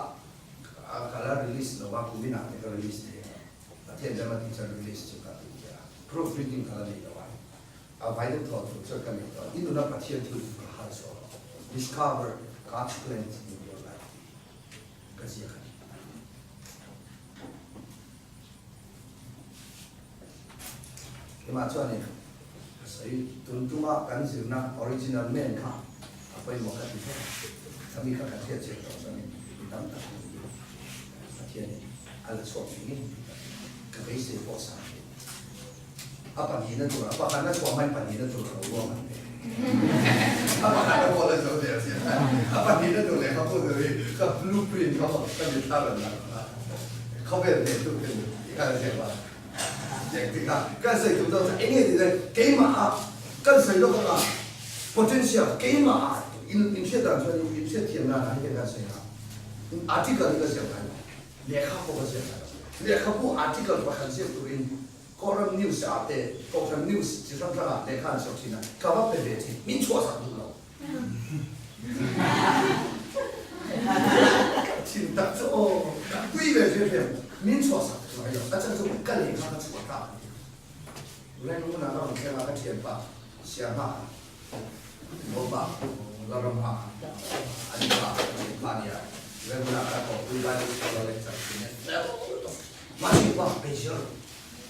Speaker 1: ka la release lo a, kumin ah te ka release thei a, Pathian rem a tih chuan release chu ka tum ve a, proof reading ka la nei lo a, a vai deuh thaw tur chuan ka nei tawh a, i nuna Pathian thil chu ka hal chhuak lo, discover God's plans in your life tih ka ziak a ni. Keimah chuanin ka sawi tun tuma kan zirna original man kha a pawimawh ka ti hle a, khami kha kan hriat chian tawh chuanin mi tam tak hi Pathianin a la chhuak ngei ngei tih ka hria, ka beisei pawh sang hle. A pahnihna tur, a pakhatna chhuah hmain pahnihna tur ka lo ruang an ve. A pakhatna pawh la zo der chiah a, a pahnihna tur lehkhabu tur hi ka blueprint kha maw ka mitthla rawn lang a, khawvel hneh tu ka ni tih kha ka ziak a. Ziak tik a, kan sawi tum zawk chuan eng nge tih chuan keimah ah kan sawi lawk anga potential keimah ah in inhriat dan chuan in hriatthiam nan ah hetiang kan sawi a, article hi ka ziak ngai lo, lehkha pawh ka ziak ngai lo, lehkhabu article pakhat ziak turin Kawlram news ah te, Kohhran news chi hrang hrang ah lehkha an chhuah thin a, ka va pe ve thin, min chhuah sak duh lo. Ka thin tak chu aw, ka tui ve hriam hriam, min chhuah sak duh ngai lo, a chhan chu ka lehkha ka chhuah ta a ni. Rangoon ah ka rawn thleng a, ka thianpa Siangha, Mopa, Lalramha, an pa, ka thianpa a nia, Rangoon ah ka thawhpui Bible Scholar lecture thin a, fel tawp. Mahni pa hmeichhia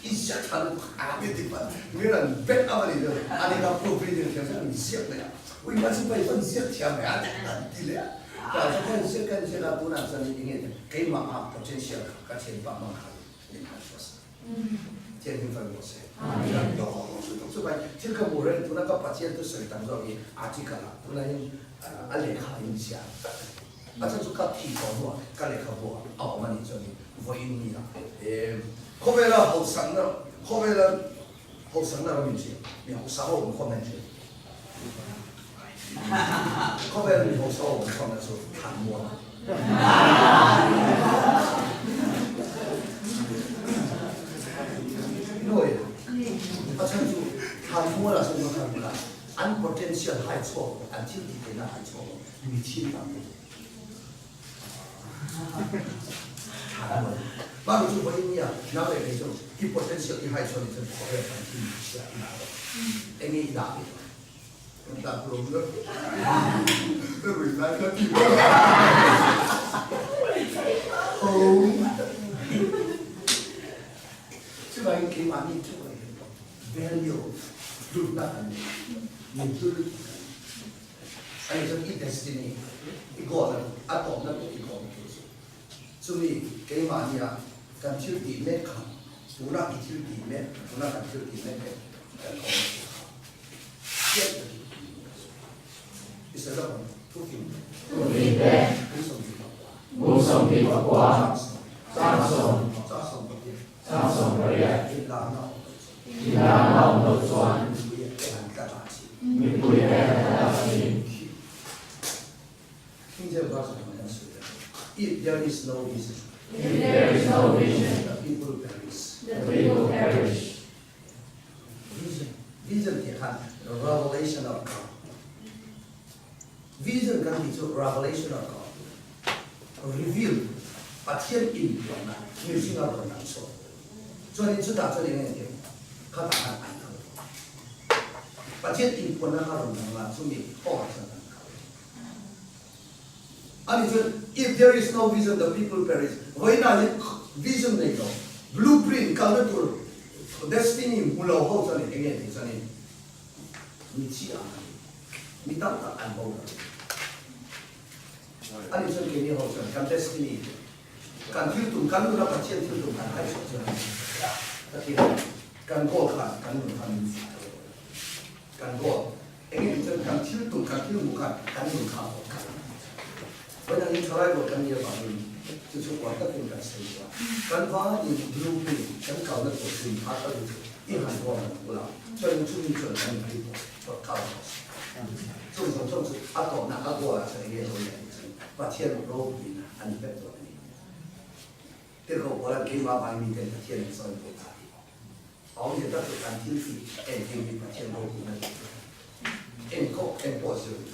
Speaker 1: i ziak tha lutuk a mi ti pat mi ran bet a mani deuh ani ka proof reading thiam chuan an ziak mai a ui mahse pa i van ziak thiam mai a an ti leh a tah chuan kan ziak kan ziak a tunah chuan eng nge keimah ah potential kha ka thian pah mang kha min han hruai sak thian him fai rawh se chu bai thil ka hmuh reng tuna ka Pathian thusawi tam zawk hi article ah tunah hian a lehkha in ziah A chhan chu ka thi tawh hnuah ka lehkhabu ah a awm a nih chuan vawiin ni ah khawvela hausakna khawvela hausakna ram in hria mi hausa ho awm khawmna in hria khawvela mi hausa ho awm khawmna chu thlan muang a ni. An thil ti theihna hai chhuak lo. Mi thin tam te. Mah mi cu voi nia nang le kei cu i potential i hai chuan cun khawvel kan thin chia i dah lo. Enge i dah ve lo. Kan ta kurom lo.
Speaker 3: Ka rui lai ka ti.
Speaker 1: Oh. Cuba in keimah nih cu value hlutnak an nei. Min hlu lut kan Ani cun i destiny i goal a tawpnak le i goal tu cu cumi keimah nih ah kan thil ti mek kha tunah i thil ti mek tunah kan thil ti mek he kan goal tu kha chiat takin Israel thufim
Speaker 2: Kum 24
Speaker 1: Chang 8
Speaker 2: Chang 8
Speaker 1: Inlarna
Speaker 2: awm loh chuan mipui te an tla thin.
Speaker 1: If there is no vision,
Speaker 2: If there is no vision,
Speaker 1: the people perish.
Speaker 2: The people perish.
Speaker 1: Vision, vision tih khan revelation of God. Vision kan tih chu revelation of God. Reveal, Pathian inpuanna, mihringa rawn lang chhuak. Chuanin chutah chuan eng nge khatah khan an kal tawh. Pathian inpuanna kha rawn lang la, chumi kawngah chuan an kal. Ani chuan if there is no vision the people perish. Vawiinah hian vision nei lo, blueprint kalna tur destiny hmu lo ho chuan eng nge tih chuanin mi chi ang an ni. Mi tam tak an bo ta. Ani chuan keini ho chuan kan destiny Kan thil tum, kan nuna Pathian thil tum kan hai chhuah chuan ka ti a, kan goal khan kan nun khan min fih tho lo. Kan goal, eng nge chuan kan thil tum, kan thil hmuh khan kan nun kha a awm kha. Vawiin angin thalai rual kan nih avangin chu chu uar takin kan sawi duh a. Kan vaiin blueprint kan kalna tur hrim kha ka ru chu i han ruam ang ula, chuanin chumi chuan kan inpui tawh kal tawh si. Chung zawng zawng chu a tawhna a goal ah chuan eng nge lo lian tih chuan Pathian ropuina a ni vek dawn a ni. Tirhkoh Paula'n keimah vangin miten Pathian an sawi ve ta tih a awmzia tak chu kan thil tih engkim hi Pathian ropuina tih chu engkawh engpawh zir ni.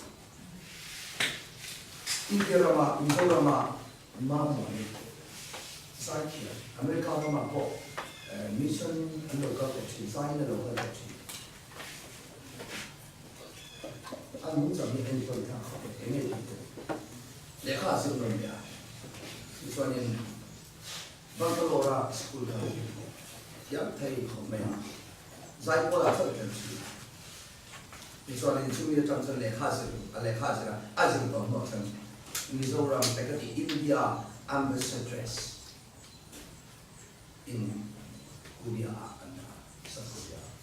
Speaker 1: India rama Mizorama mamawh ni zaithiam America ramah pawh mission an lo kal tawh thin, zaiin a lo kal tawh thin. A nungchang hi enkawl thlak khawp e, enge tih tur? Lehkha a zir nawn leh a, tichuanin Bangalore-a school kha a zir bawk. Thiam thei khawp mai a, Zaipawl-ah chauh tel thin a. Tichuanin chumi atang chuan lehkha a zir a, lehkha a zir a, a zir tawh hnuah chuan Mizoram, ka ti India Ambassadress in Korea-ah an dah a, South Korea-ah.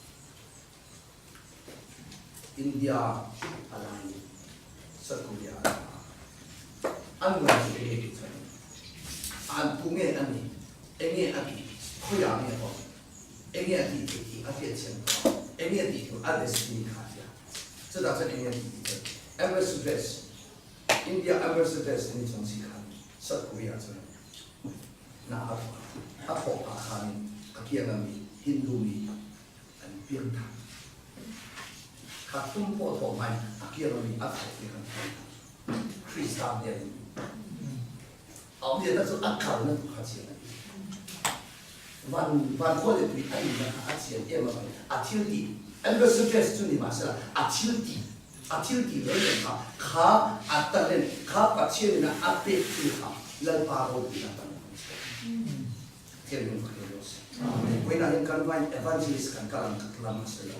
Speaker 1: India a lai South Korea a dah a. An ngai chu enge tih chuan an tu nge a nih, enge a tih, khawiah nge a awm, enge a tih theih tih a hriat chian tawh a, enge a tih tur a destiny kha a hria. Chutah chuan enge a tih tih chuan Ambassadress, India Ambassadress a ni chung si khan South Korea chuan hna a thawk a, a thawh phah khanin a kiang a mi Hindu mi An piang thar. Kha thum pawh thawh hmain a kiang ami a thawh te khan piang thar. Krista hmel in a awm lian tak chu a kalna tur kha chiang a ni. Van van khua leh tui a inna kha a chian em avangin a thil tih ambassadress chu ni mahsela a thil tih a thil tih reng reng kha kha a talent kha Pathian ina a pek thil kha Lalpa ropuina tan a hmang chhuak. Thianghlim fak in rawh se. Vawiinah hian kan vain evangelist kan kal ang ka lam a sawi lo.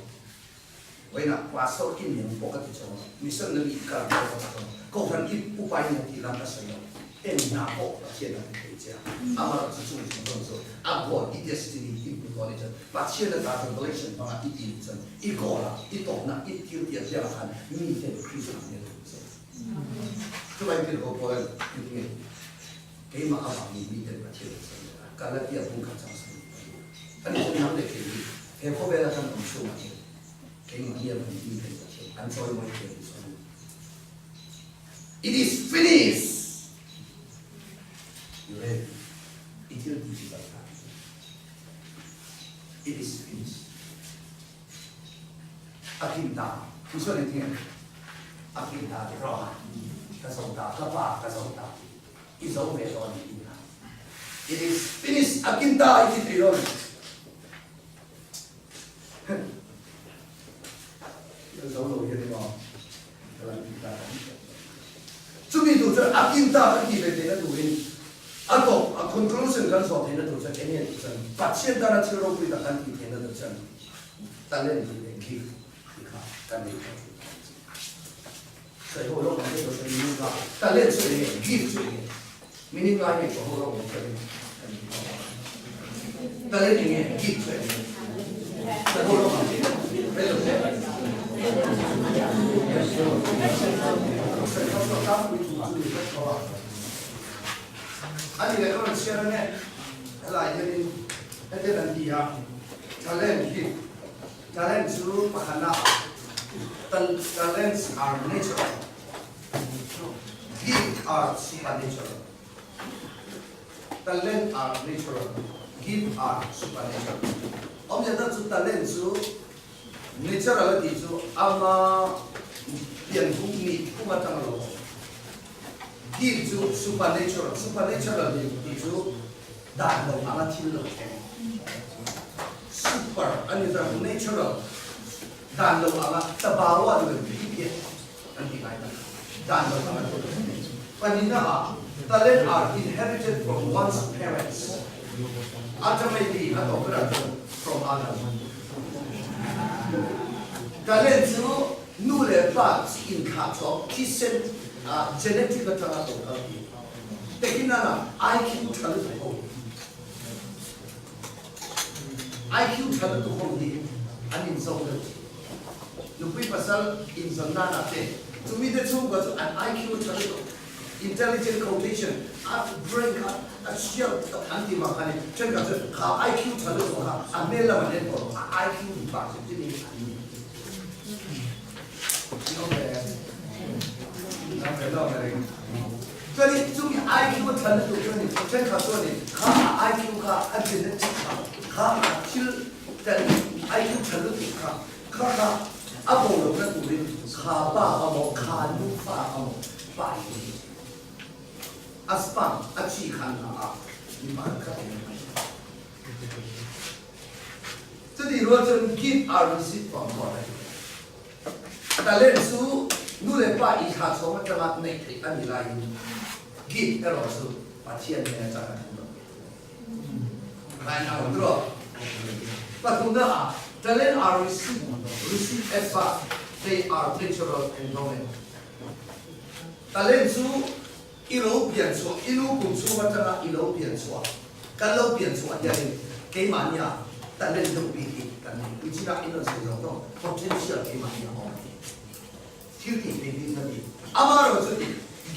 Speaker 1: Vawiinah pastor i niang pawh ka ti chuang lo. Missionary i kal ang pawh ka ti chuang lo. Kohhran i upa i niang tih lam ka sawi lo. Eng hna pawh Pathian a ti thei che a. Amaherawh chu chung chung zawng chu a goal i destiny i hmu tawh anih chuan Pathian a ta revelation hmanga i ti nih chuan i goal ah i tawpna i thil tih apiangah khan miten Krista hmel an hmu che. Chuvangin tirhkoh Paul an ti nge? Keimah avangin miten Pathian an sawi leh a, Galatia bung khat chang sawi ta ni. Ani chuan nang leh kei hi he khawvela kan awm chhungah hian keimah hi avangin miten Pathian an chawimawi thei a ni chuan It is finished! You ready? I thil tih chu kan tan chu. It is finished. A kim ta. Isua nen thing a ni. A kin ta ti rawh a, ka zo ta, ka pa ka zo ta, i zo ve dawn ni in a. It is finished, a kin ta i ti thei dawn. Ka zo lo hian emaw ka lan ti ta. Chumi tur chuan a kin ta kan tih ve theihna turin a tawp, a conclusion kan zawh theihna tur chuan enge tih chuan Pathian tana thil ropui tak kan tih theihna tur chuan talent leh gift ti kha kan nei tawh thin a ni. Sawi ho lawk ang te chuan minute nga talent chu enge gift chu enge minute nga hi ngaihtuah ho lawk ang chuan kan ti tawh ang. Talent enge gift chu enge sawi ho lawk ang te rei lo te. Sawi ho chu a tlangpui thu chu ni vek tho a. A ni leh ka rawn chhiar ange helai hianin hetiang an ti a talent hi Talent chu pakhatna Talents are natural, gift are supernatural. Talent are natural, gift are supernatural. Awmzia tak chu talent chu natural a tih chu ama pianhuk nih phung atang a lo awm. Gift chu supernatural, supernatural tih chu dan lo anga thil lo thleng. Super a ni ta natural dan lo anga tabawa ni lo hi pian an ti ngai ta dan lo anga thil lo thleng. Panina ah talent are inherited from one's parents ultimately a tawp berah chuan from others. Talent chu nu leh pa chi inthlah chawp thisen genetic atanga lo kal hi. Tekinana IQ tha lutuk ho IQ tha lutuk ho hi an inzo deuh thin. Nupui pasal inzawn nana te chumi te chhungkua chu an IQ tha lutuk, intelligent quotation, a brain kha a chhiar tak an ti vang kha ni. Thenkhat chuan kha IQ tha lutuk kha a hmel lam an en tawh lo, a IQ ni pah hrim hrim in an ni. Chuanin chumi IQ a than lutuk chuanin thenkhat chuanin kha a IQ kha a genetic kha kha a thil tel IQ than lutuk kha kha kha a bo lohna turin kha pa kha maw kha nu fa kha maw pa hi a sperm a chi khan la a mipa kha eng mai. Chutih rual chuan give a receipt from God a ti. Talent chu nu leh pa inthlah chhawng atanga neih theih a ni laiin gift erawh chu Pathian hnen atanga thil lo pek a ni. Ngaina ang tawh. Pathumna ah talent are received, received at birth, they are natural endowment. Talent chu I lo pian chhuah, i nu kum chhung atanga i lo pian chhuah, kan lo pian chhuah hianin keimahnia talent deuh bik hi kan nei. Nichinah in rawn sawi zawk tawh, potential keimahnia a awm a ti. Thil tih thei bik a ni. Amaherawhchu chu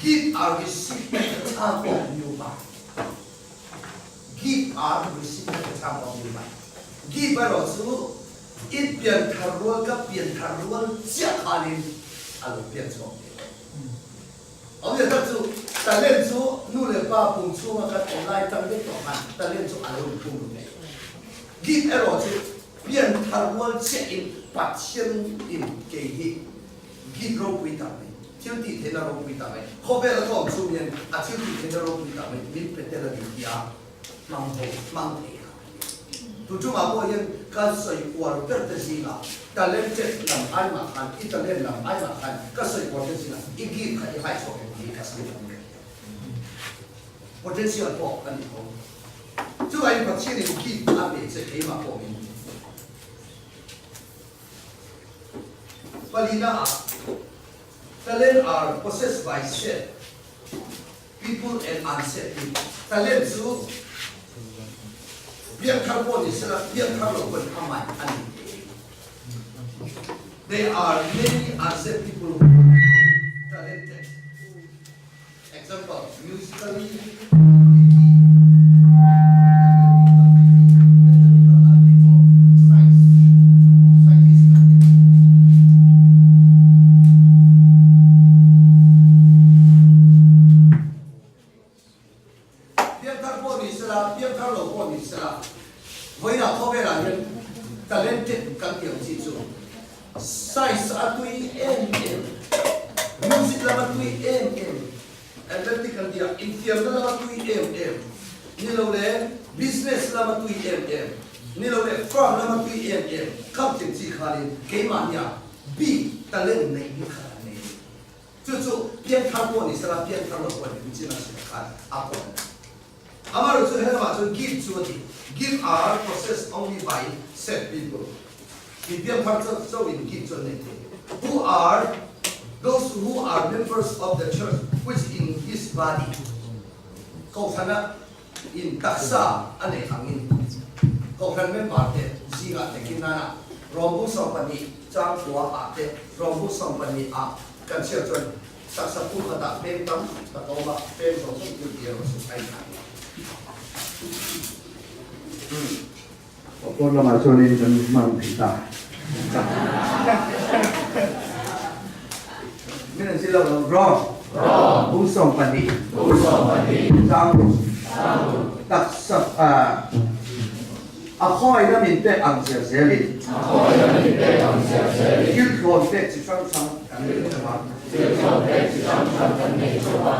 Speaker 1: gift are received at the time of new birth. Gift are received at the time of new birth. Gift erawh chu i pian thar rual, ka pian thar rual chiah khanin a lo pian chhuak ve lo. Awmzia tak chu talent chu nu leh pa pum chhunga kan awm lai tang vek tawh khan talent chu a lo inphum ru ve. Gift erawh chu pian thar rual chiahin Pathian in kei hi gift ropui tak mai, thil tih theihna ropui tak mai, khawvel a ka awm chhung hian a thil tih theihna ropui tak mai min pe tel a ni tia hmang ho hmang thei kha a ni. Tuchungah pawh hian ka sawi uar ber te zingah talented lam ai mah khan i talent lam ai mah khan ka sawi uar te zingah i gift kha i hai chhuak em tih hi ka sawi tam ber. Potential pawh a ni tho. Chuvangin Pathianin gift a pe che keimah pawh min ti. Palina ah talent are possessed by self. People and unsaid people. Talent chu piangthar pawh ni sela, piangthar lo pawn a man a ni thei. There are many unsaid people who are talented. Example, musically, science, scientist kan ti. Piangthar pawh ni sela, piangthar lo pawh ni sela, vawiinah khawvelah hian talented kan tih ang chi chu size a tui em em. lama tui em em, athletic kan tih a, infiamna lama tui em em, ni lo leh business lama tui em em, ni lo leh farm lama tui em em, kham cheng chi khanin keimahnia bik talent neih hi khat an nei a ni. Chu chu pianthar pawh ni sela, pianthar lo pawh ni michina hrilh khan a pawh a ni. Amaherawhchu chu helamah chuan gift chu a ti, Gift are possessed only by set people. Mi pianthar chauh chauhin gift chu an nei thei. Who are those who are members of the church which in his body. Kohhrana in taksa a neih angin Kohhran member te zingah te khi nana Rawngbu 12 chang kua ah te Rawngbu 12 ah kan chhiar chuan taksa pum khatah peng tam tak a awm a, peng zawng zawng thil tih erawh chu a inang lo.
Speaker 5: Pawn lamah chuanin kan hman thei ta.
Speaker 1: Min an zil lo lo. Wrong. Bung 12. Chang ruk. Taksa a khawina min pek ang zel zelin. Thil thlawn pek chi hrang hrang kan nei theuh a.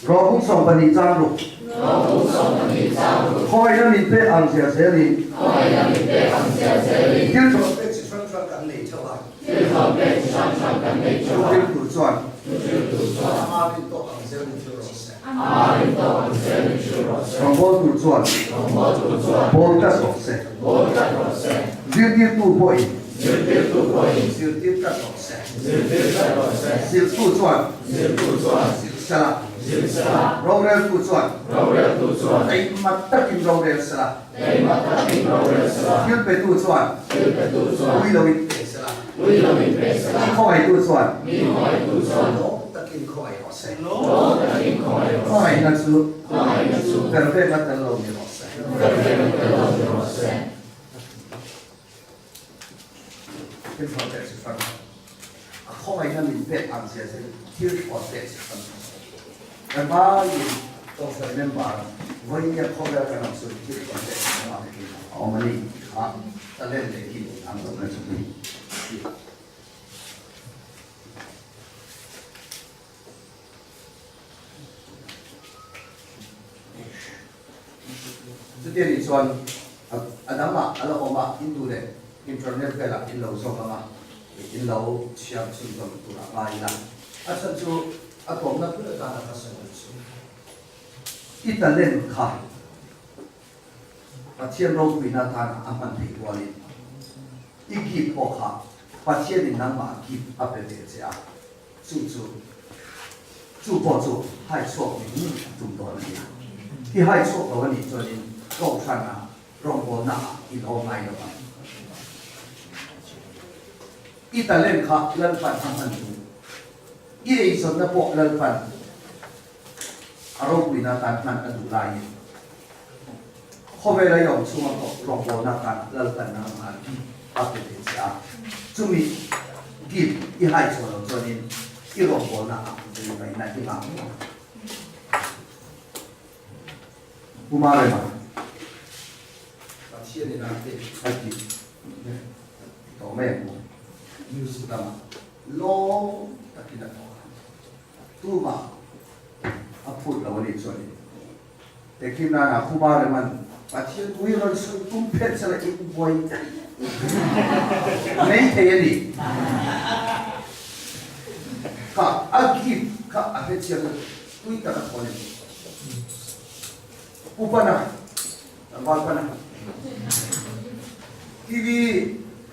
Speaker 5: Rawhbung 12 chang ruk. Khawina min pek ang zel zelin.
Speaker 1: Thil thlawn pek chi hrang hrang kan nei theuh a.
Speaker 5: Thil tur chuan.
Speaker 1: Ama rin tawk ang zelin thil rawh se.
Speaker 5: Rawngbâwl tur chuan bâwl tlat rawh se. Zirtirtu pawhin
Speaker 1: zirtir tlat rawh se.
Speaker 5: Zirtu chuan zir sela. Roreltu chuan taima takin rorel sela. Thil petu chuan ui loin pe sela. Mi khawngaihtu chuan
Speaker 1: lawm takin khawngaih rawh se.
Speaker 5: Khawngaihna chu vervek a tel lo ni rawh se.
Speaker 1: Thil thawn pek chi hran a khawngaihna min pek ang zia chu thil thawn pek chi hran kan vaiin Kohhran member vawinia khawvel kan awm chu thil thawn pek chi hran a awm a ni kha talent leh gift ang zawk na chu ni.
Speaker 5: Chutia nih chuan a dangah a la awm a, in duh leh internet velah in lo zawk ang a, in lo chhiar chhunzawm tur a ngai ila.
Speaker 1: A chhan chu a tawpna pui atana ka sawi ang chu.
Speaker 5: I talent kha Pathian ropuina atana a hman theih rualin i gift pawh kha Pathianin nangmah gift a pe ve che a. Chu chu, chu pawh chu hai chhuak ni ngei a tum dawn a nia. I hai chhuak lo a nih chuanin Kohhrana rawngbawlna ah i lo ngai lo ang. I talent kha Lalpan a hman duh. I eizawnna pawh Lalpan a ropuina atan hman a duh laiin khawvela i awm chhunga pawh rawngbawlna atan Lalpan nangmah gift a pe ve che a. Chumi gift i hai chhuah loh chuanin i rawngbawlna ah vei vaihna i ngah mai ang. Pu Marema.
Speaker 1: Pathian in a pe.
Speaker 5: A ti tawh mai ang u.
Speaker 1: Music lamah lawm takin a thawk a.
Speaker 5: Tumah a phut lo a nih chuan in Tehkhim nana Khuma Reman Pathian ui rawn sawi tum phet sela in buai mai thei a ni. Kha a gift kha a hrechiang a tui tak a thawn a ni. Pu Pana, tlangval Pana TV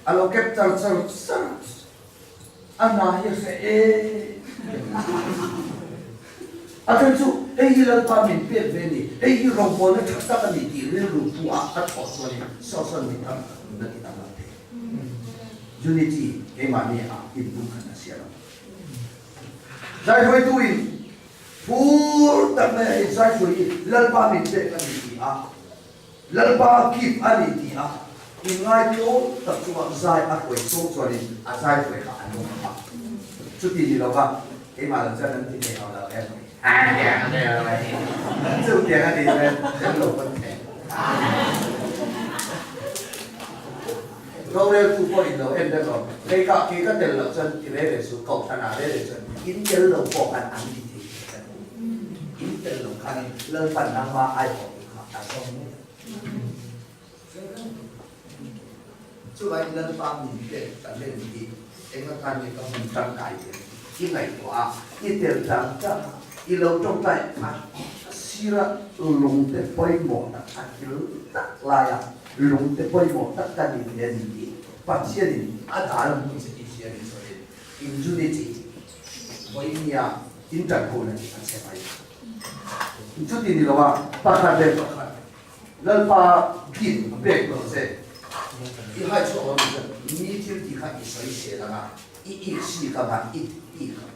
Speaker 5: a lo kep char char char. A hna hi a hreh em em a. A then chu hei hi Lalpa min pek ve a ni, hei hi rawngbawlna tha tak a ni tih rilru pu a a thawh chuanin social mi tam tak nuna ti danglam thei. Unity keimahni ah inbumkhat a siam a. Zaihruaituin phur tak mai a hei zaihruai hi Lalpa min pek a ni tih a Lalpa gift a ni ti a inngaitlawn tak chungah zai a hruai chhung chuanin a zai hruai kha a nung a. Chuti ni lova keimah lo chuan an ti thei hauh lo em? Chutiang a nih chuan kan lo pawn thei. Roreltu pawh in lo en vek lo. Leikah kei ka tel loh chuan ti re re suh, kohhran ah re re chuan in tel lo pawh khan an ti thei tih ka duh. In tel lo khanin Lalpan nangmah aiawh tu kha a zawng mai a.
Speaker 1: Chuvangin Lalpa min pek ta len hi eng atan nge ka hmun tangkai em
Speaker 5: i ngaihtuah a, i tel tang tang a, i lo tawngtai a, sira lungte pawimawh tak a thil tak laia lungte pawimawh tak ka ni ve a ni tih Pathianin a dal hmun che tih hria ni chuanin in unity vawinia in tanhona hi a che mai. Chuti ni lo a, pakhat leh pakhat Lalpa bik a pek lo che. I hai chhuak lo ni chuan mi thil tih kha i sawi sel ang a, i ik sik ang a, i ik ang.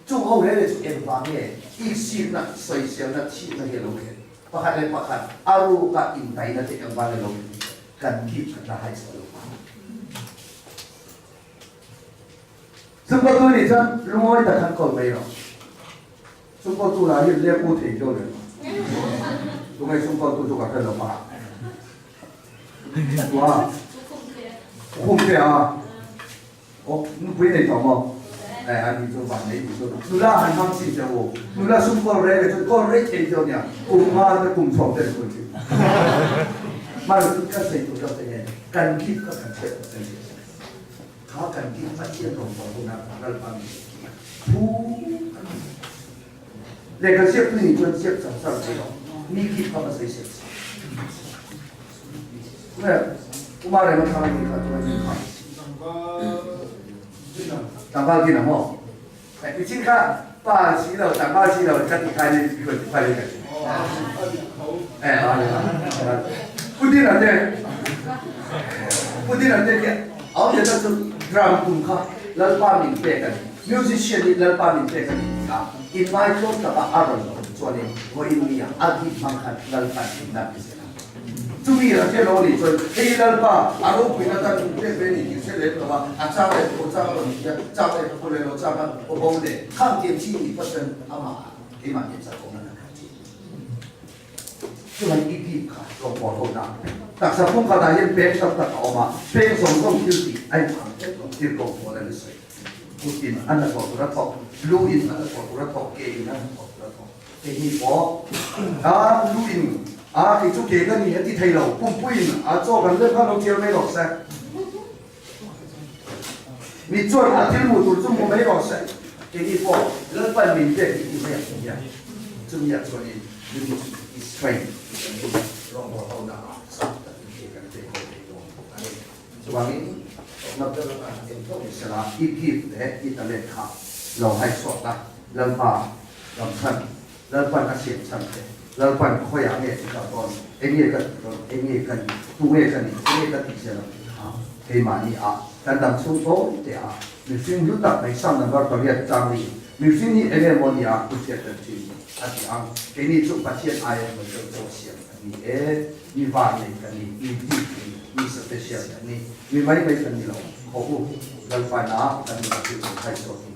Speaker 5: Chung ho reng reng chu engvang nge ik sikna, sawiselna, thihna hi a lo thlen? Pakhat leh pakhat a ruka intaina te engvang nge lo thlen tih chuan kan bik kan la hai chhuah lo vang. Chungkaw tu nih chuan lungawi tak khan kawl mai rawh. Sungkaw tu lah hi leng u thei deuh leh tunge sungkaw tu chu ka hre lo a tua khum te a o nupui nei tawh maw eh ani chu van nei chu nula han hmang chin te u nula sungkaw re le chu kawl rei thei deuh nia kum nga te kum chhawm te kun chi mar ka sei tu deuh te nge kan kip ka kan che Kha kan tih Pathian rawngbâwl hunah Lalpa min pe tih thu a ni. Lehkha ziaktu nih chuan ziak char char thei lo, mi kip kha va sawi sek sek. Tunge Kumar emaw thlang a nih kha tunge min kha? Tlangval din a maw? Nichin kha pa si lo, tlangval si lo ka ti kha ni ka ti kha. Pudina te Pudina te khi awm leh tak chu drum tum kha Lalpa min pek a ni. Musician hi Lalpa min pek a ni ti a inngaitlawm taka a rawn awm chuanin vawiin mi ah a bik hmang khan Lalpan min dam ti zel a. Chumi a hre lo nih chuan hei Lalpa a ropuina tan min pek ve ni tih hre lem lo a, a chang leh thaw chang a rawn ti a, chang leh thaw leh lo chang a aw bo leh khang tiang chi nih phawt chuan amah keimah hian chakawmna kan khat thin. Chuan i bik kha lo pawh ho na. Taksa pum khatah hian peng tam tak a awm a, peng zawng zawng thil tih a inthang vek lo, thil ko pawl a ni sawi. Kut in a hnathawh tur a thawk, lu in a hnathawh tur a thawk, ke in a hnathawh tur a thawk. Keini pawh a lu in a kei chu ke ka ni a ti thei lo, pumpui in a chaw kan lem kha lo thial mai rawh se. Mi chuan a thil hmuh tur chu hmu mai rawh se. Keini pawh Lalpan min pek tih ti mai ang hian chumi ah chuanin unity is strength tih kan tum rawngbawl ho na ah chak takin ke kan pek ho thei dawn a ni. Chuvangin tawpna ber atan eng pawh ni sela i gift leh i talent kha lo hai chhuak a, Lalpa lam chhan Lalpan a siam chhan che, Lalpan khawiah nge i kal dawn, eng nge ka tih dawn, eng nge ka nih, tu nge ka nih, eng nge ka tih zel ang tih kha keimahni ah kan dam chhung tawi teh a, mihring hlu tak mai Psalm number pariat changli, mihring hi eng emaw nia u hriat kan thin a ti ang, keini chu Pathian aia hmui deuh deuh siam kan ni e, mi vannei kan ni, mi bik kan ni, mi special kan ni, mi mai mai kan ni lo, khaw u, Lalpan a kan nunah thil kan hai zawk hi.